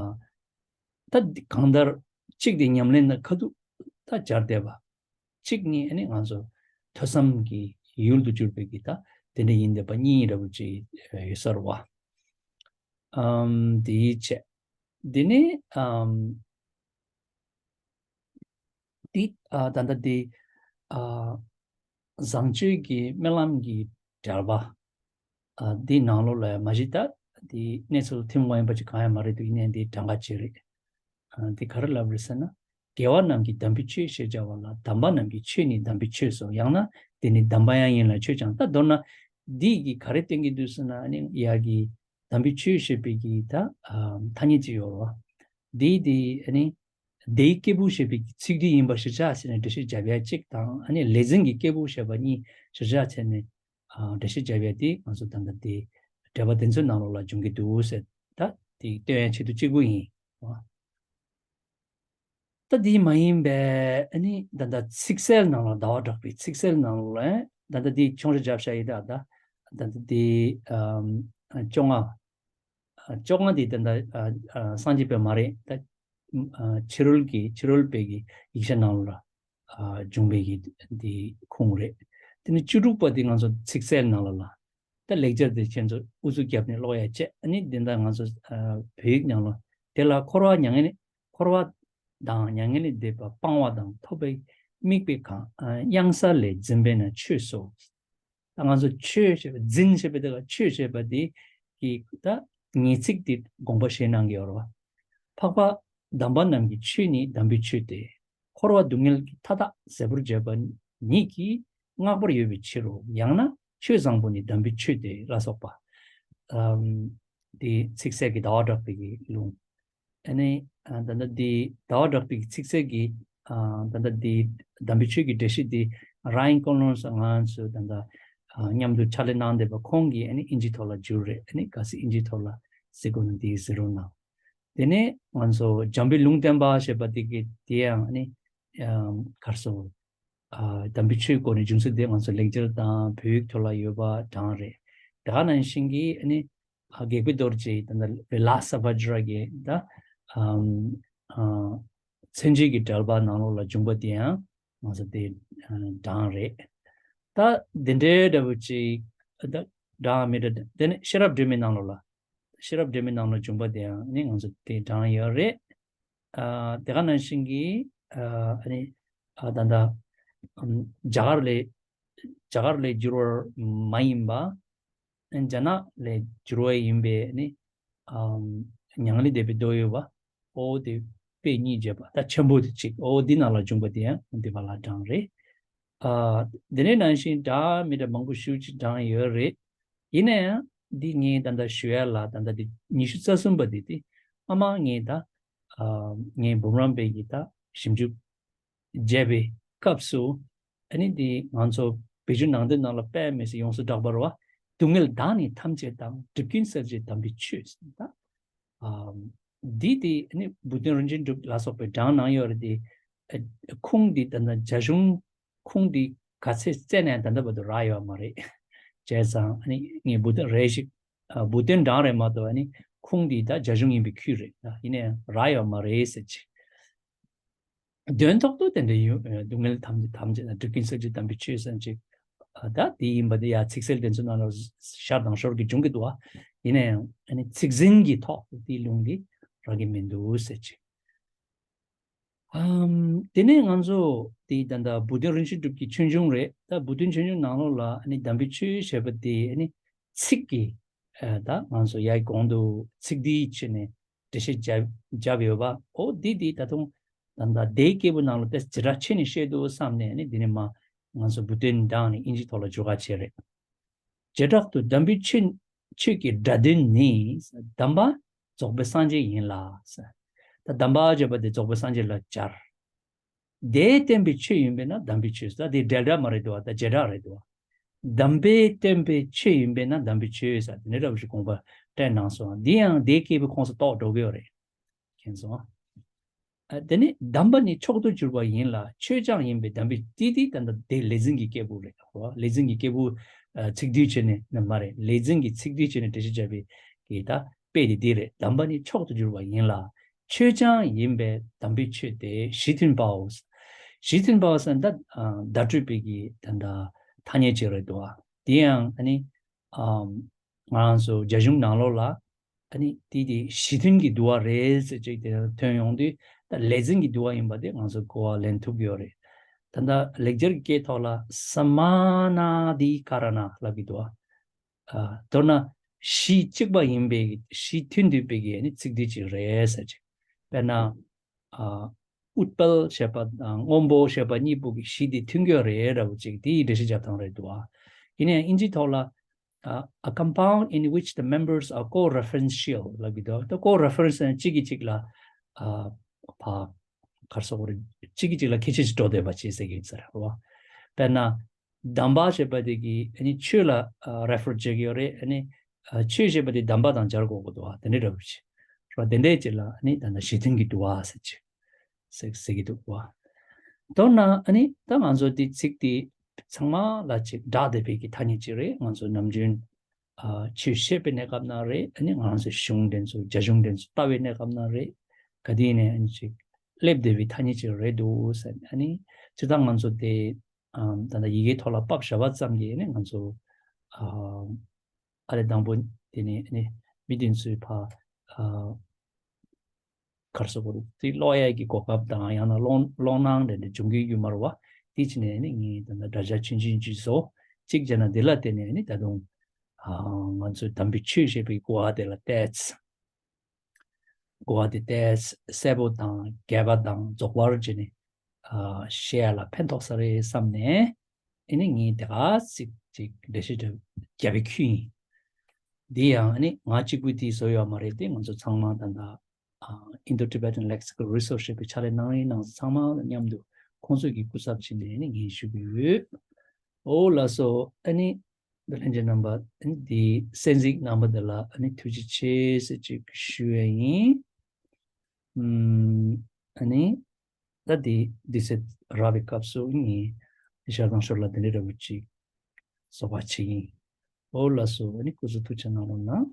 ད་གང་ལྟར་གཅིག་དེ་ཉམས་ལེན་ན་ཁ་ཐུག་ད་སྦྱར་བསྡད་པ། གཅིག་ནི་ཨ་ནི་ང་ཚོ་ཐོས་བསམ་གྱི་ཡུལ་དུ་གྱུར་པའི་གི་ད་དེ་འདྲ་ཡིན་བསྡད་པ་གཉིས་འདྲ་པོ་ཅིག་ཡོད་ས་རེད་བ། ཨམ་དེའི་ཆེད། དེ་ནས་ཨམ་དེ་ཨ་ད་ལྟ་དེ་ཨ་བཟང་སྤྱོད་ཀྱི་སྨོན་ལམ་གྱི་འགྲེལ་པ། ཨ་འདི་ནང་ལོགས་ལ་ཡང་མ་གཞི་ད་འདི་གནས་ཚུལ་ཐུན་མོང་ཡིན་པ་ཅིག་གང་ཡང་མ་རེད་འདུག་ཡིན་ནའི་འདི་གྲངས་ཀ་ཅིག་རེད། ཨ་འདི་ག་རེ་ལབ་རེད་ཟེར་ན། དགེ་བ་རྣམས་ཀྱི་དམ་པའི་ཆོས་ཞེས་བྱ་བ་ལ་དམ་པ་རྣམས་ཀྱི་ཆོས་ནི་དམ་པའི་ཆོས་སོ། ཡང་ན་འདི་ནི་དམ་པ་ཡང་ཡིན་ལ་ཆོས་ཀྱང་། ད་མདོར་ན་འདི་གི་ག་རེ་སྟོན་གྱི་འདུག་ཟེར་ན་ཨ་ནི་ཡ་གི་དམ་པའི་ཆོས་ཞེས་པའི་གི་ད་ཨ་ཐ་སྙད་ཅིག་ཡོད་རེད་བ། འདི་འདི་ཨ་ནི། དེའི་སྐྱེས་བུ་ཞེས་པའི་ཚིག་འདི་ཡིན་པ་གཞིར་བཞག་བྱས་ནས་འགྲེལ་བཤད་བརྒྱབ་ཡ་གཅིག་དང་ཨ་ནི་ལས་འཛིན་གྱི་སྐྱེས་བུ་ཞེས་པ་གཉིས་གཞིར་བཞག་བྱས་ནས་ཨ་འགྲེལ་བཤད་བརྒྱབ་ཡ་དེ་ང་ཚོ་ད་ལྟ་དེ་འགྲེལ་པ་དེ་ཚོའི་ནང་ལོགས་ལ་འབྱུང་གི་འདུག་ཟེར་ད་དེ་སྟོན་ཡ་ཆེད་དུ་གཅིག་པུ་ཡིན། ད་དེ་མ་ཡིན་པའི་ཨ་ནི་ད་ལྟ་ཚིག་གསལ་ནང་ལ་ཟླ་བ་གྲགས་པའི་ཚིག་གསལ་ནང་ལ་ད་ལྟ་དེ་ཆུང་ཤོས་བརྒྱབ་བཞག་ཡིན། ད་ད་ད་ལྟ་དེ་ཨམ་བཅོ་ལྔ། ཨ་བཅོ་ལྔ་དེ་ད་ལྟ་ཨ་ཨ་སངས་རྒྱས་པའི་མ་རེད། ད་ཨ་ཕྱི་རོལ་གྱི་ཕྱི་རོལ་པའི་གི་ཡིག་ཆ་ནང་ལ་ཨ་བྱུང་བའི་གི་དེ་ཁུངས་རེད། དེ་ནས་བཅུ་དྲུག་པ་དེ་ང་ཚོ་ཚིག་གསལ་ནང་ལ་ལ་ད་ལེགས་སྦྱར་དེ་ཁྱེད་ཚོ་ཨུ་ཚུགས་བརྒྱབ་ནས་ཀློག་ཡ་བྱས། ཨ་ནི་དེ་འདྲ་ང་ཚོ་ཨ་བོད་ཡིག་ནང་ལ་དེ་ལ་འཁོར་བ་མྱ་ངན་ལས་འཁོར་བ་དང་མྱ་ངན་ལས་འདས་པ་སྤང་བ་དང་ཐོབ་པའི་དམིགས་པའི་གང་ཨ་གཡང་ས་ལས་འཛིན་པས་ན་ཆོས་སོ། ད་ང་ཚོ་ཆོས་ཞེས་པ་འཛིན་ཞེས་པ་དེ་ལ་ཆོས་ཞེས་པ་དེ་གི་ད་ངེས་ཚིག་དེ་དགོངས་པ་བཞེས་གནང་གི་ཡོད་རེད་བ། འཕགས་པ་དམ་པ་རྣམས་ཀྱི་ཆོས་ནི་དམ་པའི་ཆོས་ཏེ། འཁོར་བ་སྡུག་བསྔལ་གྱི་མཐའ་དག་ཟད་པར་བྱེད་པ་ཉིད་ཀྱིས་བསྔགས་པར་འོས་པའི་ཕྱིར་རོ། ཡང་ན་ཆོས་བཟང་པོ་ནི་དམ་པའི་ཆོས་ཏེ་ལ་སོགས་པ། ཨམ་དེ་ཚིག་གསལ་གྱི་ཟླ་བ་གྲགས་པའི་གི་ལུང་། ཨ་ནི་ཨ་ད་ལྟ་འདི་ཟླ་བ་གྲགས་པའི་ཚིག་གསལ་གྱི་ཨ་ད་ལྟ་འདི་དམ་པའི་ཆོས་ཀྱི་འགྲེལ་བཤད་འདི་རའིན་ཀོན་ལོན་ས་ང་ཚོས་ད་ལྟ་ཨ་མཉམ་དུ་ཕྱག་ལས་གནང་བསྡད་པ་ཁོང་གིས་ཨ་ནི་ཨིན་ཇིའི་ཐོག་ལ་བསྒྱུར་རེད། ཨ་ནི་གལ་སྲིད་ཨིན་ཇིའི་ཐོག་ལ་གཟིགས་དགོས་ན་འདི་གཟིགས་རོགས་གནང་། དེ་ནས་ང་ཚོ་འཇམ་པའི་ལུང་བསྟན་པ་ཞེས་པ་འདི་གི་དེ་ཡང་ཨ་ནི་ཨ་གར་སོ་ཨ་དམ་པའི་ཆོས་སྐོར་ནས་བྱུང་ཚུལ་དེ་ང་ཚོ་ལེགས་སྦྱར་དང་བོད་ཡིག་ཐོག་ལ་ཡོད་པ་གྲངས་རེད། དེ་ག་ནང་བཞིན་གྱི་ཨ་ནི་ཨ་དགེ་བསྐོས་རྡོ་རྗེ་ད་ལྟ་བི་ལ་ས་བཛྲ་གི་ད་ཨམ་ཨ་མཚན་བརྗོད་ཀྱི་འགྲེལ་པ་ནང་ལོགས་ལ་བྱུང་བ་དེ་ཡང་ང་ཚོ་དེ་ཨ་གྲངས་རེད། ད་དེ་འདྲའི་འདྲ་པོ་ཅིག་ད་གྲངས་མི་འདྲ་དེ་ནས་ཤེས་རབ་སྒྲོན་མེའི་ནང་ལོགས་ལ་ཤེས་རབ་སྒྲོན་མེའི་ནང་ལ་བྱུང་བ་དེ་ཡང་ནི་ང་ཚོ་དེ་གྲངས་ཡོད་རེད། ཨ་དེ་ག་ནང་བཞིན་གྱི་ཨ་ནི་ཨ་ད་ལྟ་ཨམ་རྒྱ་གར་ལས་རྒྱ་གར་ལས་བསྒྱུར་བ་མ་ཡིན་པ། རྒྱ་ནག་ལས་བསྒྱུར་བ་ཡིན་པའི་ནི་ཨམ་མྱ་ངན་ལས་འདས་པའི་མདོ་ཡོད་པ། ཨོ་དེ་དཔེ་གཉིས་བྱས་པ་ད་ཆེན་པོ་དེ་གཅིག་ཨོ་འདི་ནང་ལ་བྱུང་བ་དེ་ཡང་འདི་པ་ལ་གྲངས་རེད། ཨ་དེ་ནས་ནང་བཞིན་འདྲ་མི་འདྲ་མང་པོ་ཞེ་ཅིག་གྲངས་ཡོད་རེད། ཡིན་ན་ཡང་འདི་ངས་ད་ལྟ་ཞུ་ཡ་ལ་ད་ལྟ་འདི་ཉི་ཤུ་རྩ་གསུམ་པ་དེ་དེ་ཨ་མ་ངས་ད་ཨ་ངས་འབུམ་རམས་པའི་གི་ད་ཞིབ་འཇུག་བྱས་པའི་སྐབས་སུ་ཨ་ནི་འདི་ང་ཚོ་བོད་བརྒྱུད་ནང་བསྟན་ནང་ལ་དཔེ་མི་སྲིད་ཡོངས་སུ་གྲགས་པ་རེད་བ། སྡུག་བསྔལ་དག་ནི་ཐམས་ཅད་དང་། སྒྲིབ་ཀུན་སེལ་བྱེད་དམ་པའི་ཆོས་ཟེར་ད། ཨ་འདི་དེ་ཨ་ནི་བུ་སྟོན་རིན་ཆེན་གྲུབ་ལ་སོགས་པའི་གྲངས་ནང་ཡོད་རེད་དེ། ཨ་ཁུངས་འདི་ད་ལྟ་རྒྱ་གཞུང་ཁུངས་འདི་ག་ཚད་བཙལ་ནས་ད་ལྟ་བར་དུ་རག་ཡོད་མ་རེད། བྱས་ཙང་ཨ་ནི་ངས་བུ་སྟོན་རེ་ཞིག་ བུ་སྟོན་གྲངས་རེད་མ་གཏོགས་ཨ་ནི་ཁུངས་འདི་ད་རྒྱ་གཞུང་ཡིན་པའི་ཁུལ་རེད། ཡིན་ནའང་རག་ཡོད་མ་རེད་ཟེར་ཅིག་དོན་ཐོག་ཏུ་དེ་འདྲ་ཡོད། སྡུག་བསྔལ་ཐམས་ཅད་ཐམས་ཅད་དང་སྒྲིབ་ཀུན་སེལ་གྱི་དམ་པའི་ཆོས་ཟེར་ཅིག་ད་དེ་ཡིན་པ་དེ་ཡ་ཚིག་གསལ་དེ་ཚོ་ནང་ལ་ཤར་དང་ཤོར་གྱི་འབྱུང་གི་འདུག་བ། ཡིན་ནའང་ཨ་ནི་ཚིག་ཟིན་གྱི་ཐོག་ཏུ་དེའི་ལུང་འདི་རག་གི་མི་འདུག་ཟེར་ཅིག་ཨམ། དེ་ནས་ང་ཚོ་དེ་ད་ལྟ་བུ་སྟོན་རིན་ཆེན་གྲུབ་ཀྱི་ཆོས་འབྱུང་རེད། ད་བུ་སྟོན་ཆོས་འབྱུང་ནང་ལོགས་ལ་ཨ་ནི་དམ་པའི་ཆོས་ཞེས་པ་དེ་ཨ་ནི་ཚིག་གི་ཨ་ད་ང་ཚོ་ཡའི་གོང་དུ་ཚིག་འདིའི་ཆེད་ནས་འགྲེལ་བཤད་བརྒྱབ་བརྒྱབ་ཡོད་པ། ཨོ་འདི་འདི་ད་དུང་ད་ལྟ་དེའི་སྐྱེས་བུ་ནང་ལ་དེ་ཇི་འདྲ་ཆེ་ནས་བཤད་འདུག་བསམ་ནས་ཨ་ནི་འདི་ནས་མ་ང་ཚོ་བུ་སྟོན་དང་ནི་དབྱིན་ཇིའི་ཐོག་ལ་བསྒྱུར་བ་བྱས་རེད། བྱེ་བྲག་ཏུ་དམ་པའི་ཆོས་ཆོས་ཀྱི་སྒྲ་དོན་ནི། གདམས་པ་རྫོགས་པའི་སངས་རྒྱས་ཡིན་ལ། ད་གདམས་པ་བརྗོད་པ་དེ་རྫོགས་པའི་སངས་རྒྱས་ལ་སྦྱར། དེས་བསྟན་པའི་ཆོས་ཡིན་པས་ན་དམ་པའི་ཆོས། ད་དེ་འབྲེལ་སྒྲ་མ་རེད་འདུག་བ། ད་བྱེ་བྲག་རེད་འདུག་བ། གདམས་པས་བསྟན་པའི་ཆོས་ཡིན་པས་ན་དམ་པའི་ཆོས་ཟེར་དེ་འདྲ་འདྲ་བོ་ཞིག་དགོངས་པ་བསྟན་གནང་སོང་། འདི་ཡང་དེའི་སྐྱེས་བུ་ཁོངས་སུ་གཏོགས་འགྲོ་གི་ཡོད་རེད། མཁྱེན་སོང་། ཨ། དེ་ནི་གདམས་པ་ནི་མཆོག་ཏུ་གྱུར་པ་ཡིན་ལ། ཆོས་ཀྱང་ཡིན་པས་གདམས་པའི། དེ་དེ་ད་ལྟ་དེ་ལས་འཛིན་གྱི་སྐྱེས་བུ་རེད། ལས་འཛིན་གྱི་སྐྱེས་བུ་ཚིག་བསྡུས་བྱས་ནས་མ་རེད། ལས་འཛིན་གྱི་ཚིག་བསྡུས་བྱས་ནས་འགྲེལ་བཤད་བརྒྱབ་པའི་གི་ད་དཔེ་དེ་འདི་རེད། གདམས་པ་ནི་མཆོག་ཏུ་གྱུར་པ་ཡིན་ལ། ཆོས་ཀྱང་ཡིན་པས་གདམས་པའི་ཆོས་ཏེ་གཞི་མཐུན་པའོ། གཞི་མཐུན་པའོ་ཟེར་ན་ད་བརྡ་སྤྲོད་པའི་གི་ད་ད་ཐ་སྙད་ཅིག་རེད་འདུག་བ། དེ་ཡང་ཨ་ནི་ཨམ། ང་རང་ཚོ་རྒྱ་གཞུང་ནང་ལོགས་ལ་ཨ་ནི་དེ་དེ་གཞི་མཐུན་གྱི་འདུལ་བ་རེད་ཟེར་ཅིག་དེ་ཐོན་ཡོང་དུས། ད་ལས་འཛིན་གྱི་འདུལ་བ་ཡིན་པ་དེ་ང་ཚོ་གོ་བ་ལེན་ཐུབ་ཀྱི་ཡོད་རེད། ད་ལྟ་ལེགས་སྦྱར་གྱི་སྐད་ཐོག་ལ་སྨཱ་ཎཱ་དྷི་ཀ་ར་ཎ་ལབ་ཀྱི་འདུག་བ། ཨ། མདོར་ན་གཞི་གཅིག་པ་ཡིན་པའི་གཞི་མཐུན་འདུས་པའི་གི་ཨ་ནི་ཚིག་འདི་ཅིག་རེད་ཟེར་ཅིག་དཔེར་ན། ཨ། ཨུཏྤལ་ཞེས་པ་དང་སྔོན་པོ་ཞེས་པ་གཉིས་པོ་གི་གཞི་དེ་མཐུན་གྱི་རེད་འདྲ་བོ་ཅིག་དེའི་འགྲེལ་བཤད་རྒྱབ་སྟངས་རེད་འདུག་ཨ། ཡིན་ནའང་དབྱིན་ཇིའི་ཐོག་ལ། ཨ། A compound in which the members are co-referential ལབ་ཀྱི་འདུག་ད་co-reference ནི་གཅིག་གིས་གཅིག་ལ། ཨ། ཕ། ག་རེ་ཟེར་དགོས་རེད། གཅིག་གིས་གཅིག་ལ་ཁྱད་ཆོས་ཅིག་འགྲོ་བསྡད་པ་ཅིག་ཟེར་གྱི་ཡིན་ས་རེད་བ། དཔེར་ན། གདམས་པ་ཞེས་པ་དེ་གིས་ཨ་ནི་ཆོས་ལ་ཨ་refer བྱེད་ཀྱི་ཡོད་རེད། ཨ་ནི་ཨ་ཆོས་ཞེས་པ་དེ་གདམས་པ་དང་སྦྱར་དགོས་ཀྱི་འདུག་བ། དེ་འདྲའི་འདྲ་བོ་ཅིག་རེད་བ། དེ་འདྲའི་ཅིག་ལ་ཨ་ནི་ད་ལྟ་གཞི་མཐུན་གྱི་འདུལ་བ་ཟེར་ཅིག་ཟེར་ཟེར་གྱི་འདུག་བ། མདོར་ན་ཨ་ནི་ད་ང་ཚོ་འདི་ཚིག་འདི་ཚང་མ་ལ་ཅིག་བསྒྲགས་བསྡད་པའི་གི་ཐ་སྙད་ཅིག་རེད། ང་ཚོ་ནམ་རྒྱུན་ཨ་ཆོས་བཤད་པའི་གནས་སྐབས་ན་རེད། ཨ་ནི་ང་ཚོ་གཞུང་འདི་ཚོ་རྒྱ་གཞུང་འདི་ཚོ་ལྟ་བའི་གནས་སྐབས་ན་རེད། ག་དུས་ནས་ཨ་ནི་ཅིག་སླེབས་བསྡད་པའི་ཐ་སྙད་ཅིག་རེད་འདུག་ཟེར། ཨ་ནི་སྤྱིར་བཏང་ང་ཚོ་དེ་ཨམ། ད་ལྟ་ཡི་གེའི་ཐོག་ལ་ཕབ་བཞག་པ་ཙམ་གྱིས་ནི་ང་ཚོ་ཨ་ཨ་རེ་དང་པོ་དེ་ནས་ནི་མི་དེ་ཚོའི་ཕ་ཨ་ག་རེ་ཟེར་དགོས་རེད། དེ་ཀློག་ཡས་ཀྱི་གོ་སྐབས་དང་ཡང་ན་ཀློག་ཀློག་སྣང་འདྲ་འདྲ་འབྱུང་གི་ཡོད་མ་རེད་བ། དེ་བྱས་ནས་ནི་ངས་ད་ལྟ་དྲ་རྒྱ་ཆུང་ཆུང་ཅིག་བཟོ་གཅིག་བྱས་ན་དེ་ལ་བརྟེན་ནས་ནི་ད་དུང་ཨ་ང་ཚོའི་དམ་པའི་ཆོས་ཞེས་པའི་གོ་བ་དེ་ལ་བལྟས། གོ་བ་དེ་ཏོག་ཙམ་གསལ་པོ་དང་རྒྱས་པ་དང་རྫོགས་པར་བྱས་ནས་ཨ་བཤད་ཡ་ལ་ཕན་ཐོགས་ས་རེད་བསམ་ནས། ཨ་ནི་ངས་དེ་ག་ཚིག་ཅིག་འགྲེལ་བཤད་རྒྱབ་པའི་ཁུལ་ཡིན། འདི་ཡང་ཨ་ནི་ང་གཅིག་པུས་དེ་བཟོ་ཡོད་མ་རེད་དེ། ང་ཚོ་ཚང་མ་ད་ལྟ་ཨ་Indo-Tibetan Lexical Resource ཞེས་པའི་ཕྱག་ལས་གནང་རིང་གནང་ཚང་མ་མཉམ་དུ་ཁོང་ཚོས་ཀྱི་སྐུ་ཚབ་བྱས་ནས་ཨ་ནི་ངས་ཞུ་གི་ཡོད། ཨོ་ལགས་སོ། ཨ་ནི། འདི་ལྷན་རྒྱས་རྣམ་པ་འདི་གསན་གཟིགས་གནང་བ་འདི་ལ་ཨ་ནི་ཐུགས་རྗེ་ཆེ་ཟེར་ཅིག་ཞུ་ཡ་ཡིན། ཨམ། ཨ་ནི་ད་འདི་འདི་ཚེ་རག་པའི་སྐབས་སུ་ངས་ཤར་དང་ཤོར་ལ་འདི་འདྲ་འདྲ་བོ་ཅིག་གསོལ་བ་བྱེད་ཀྱི་ཡིན། ཨོ་ལགས་སོ། ཨ་ནི་སྐུ་གཟུགས་ཐུགས་ཆེ་གནང་རོགས་གནང་།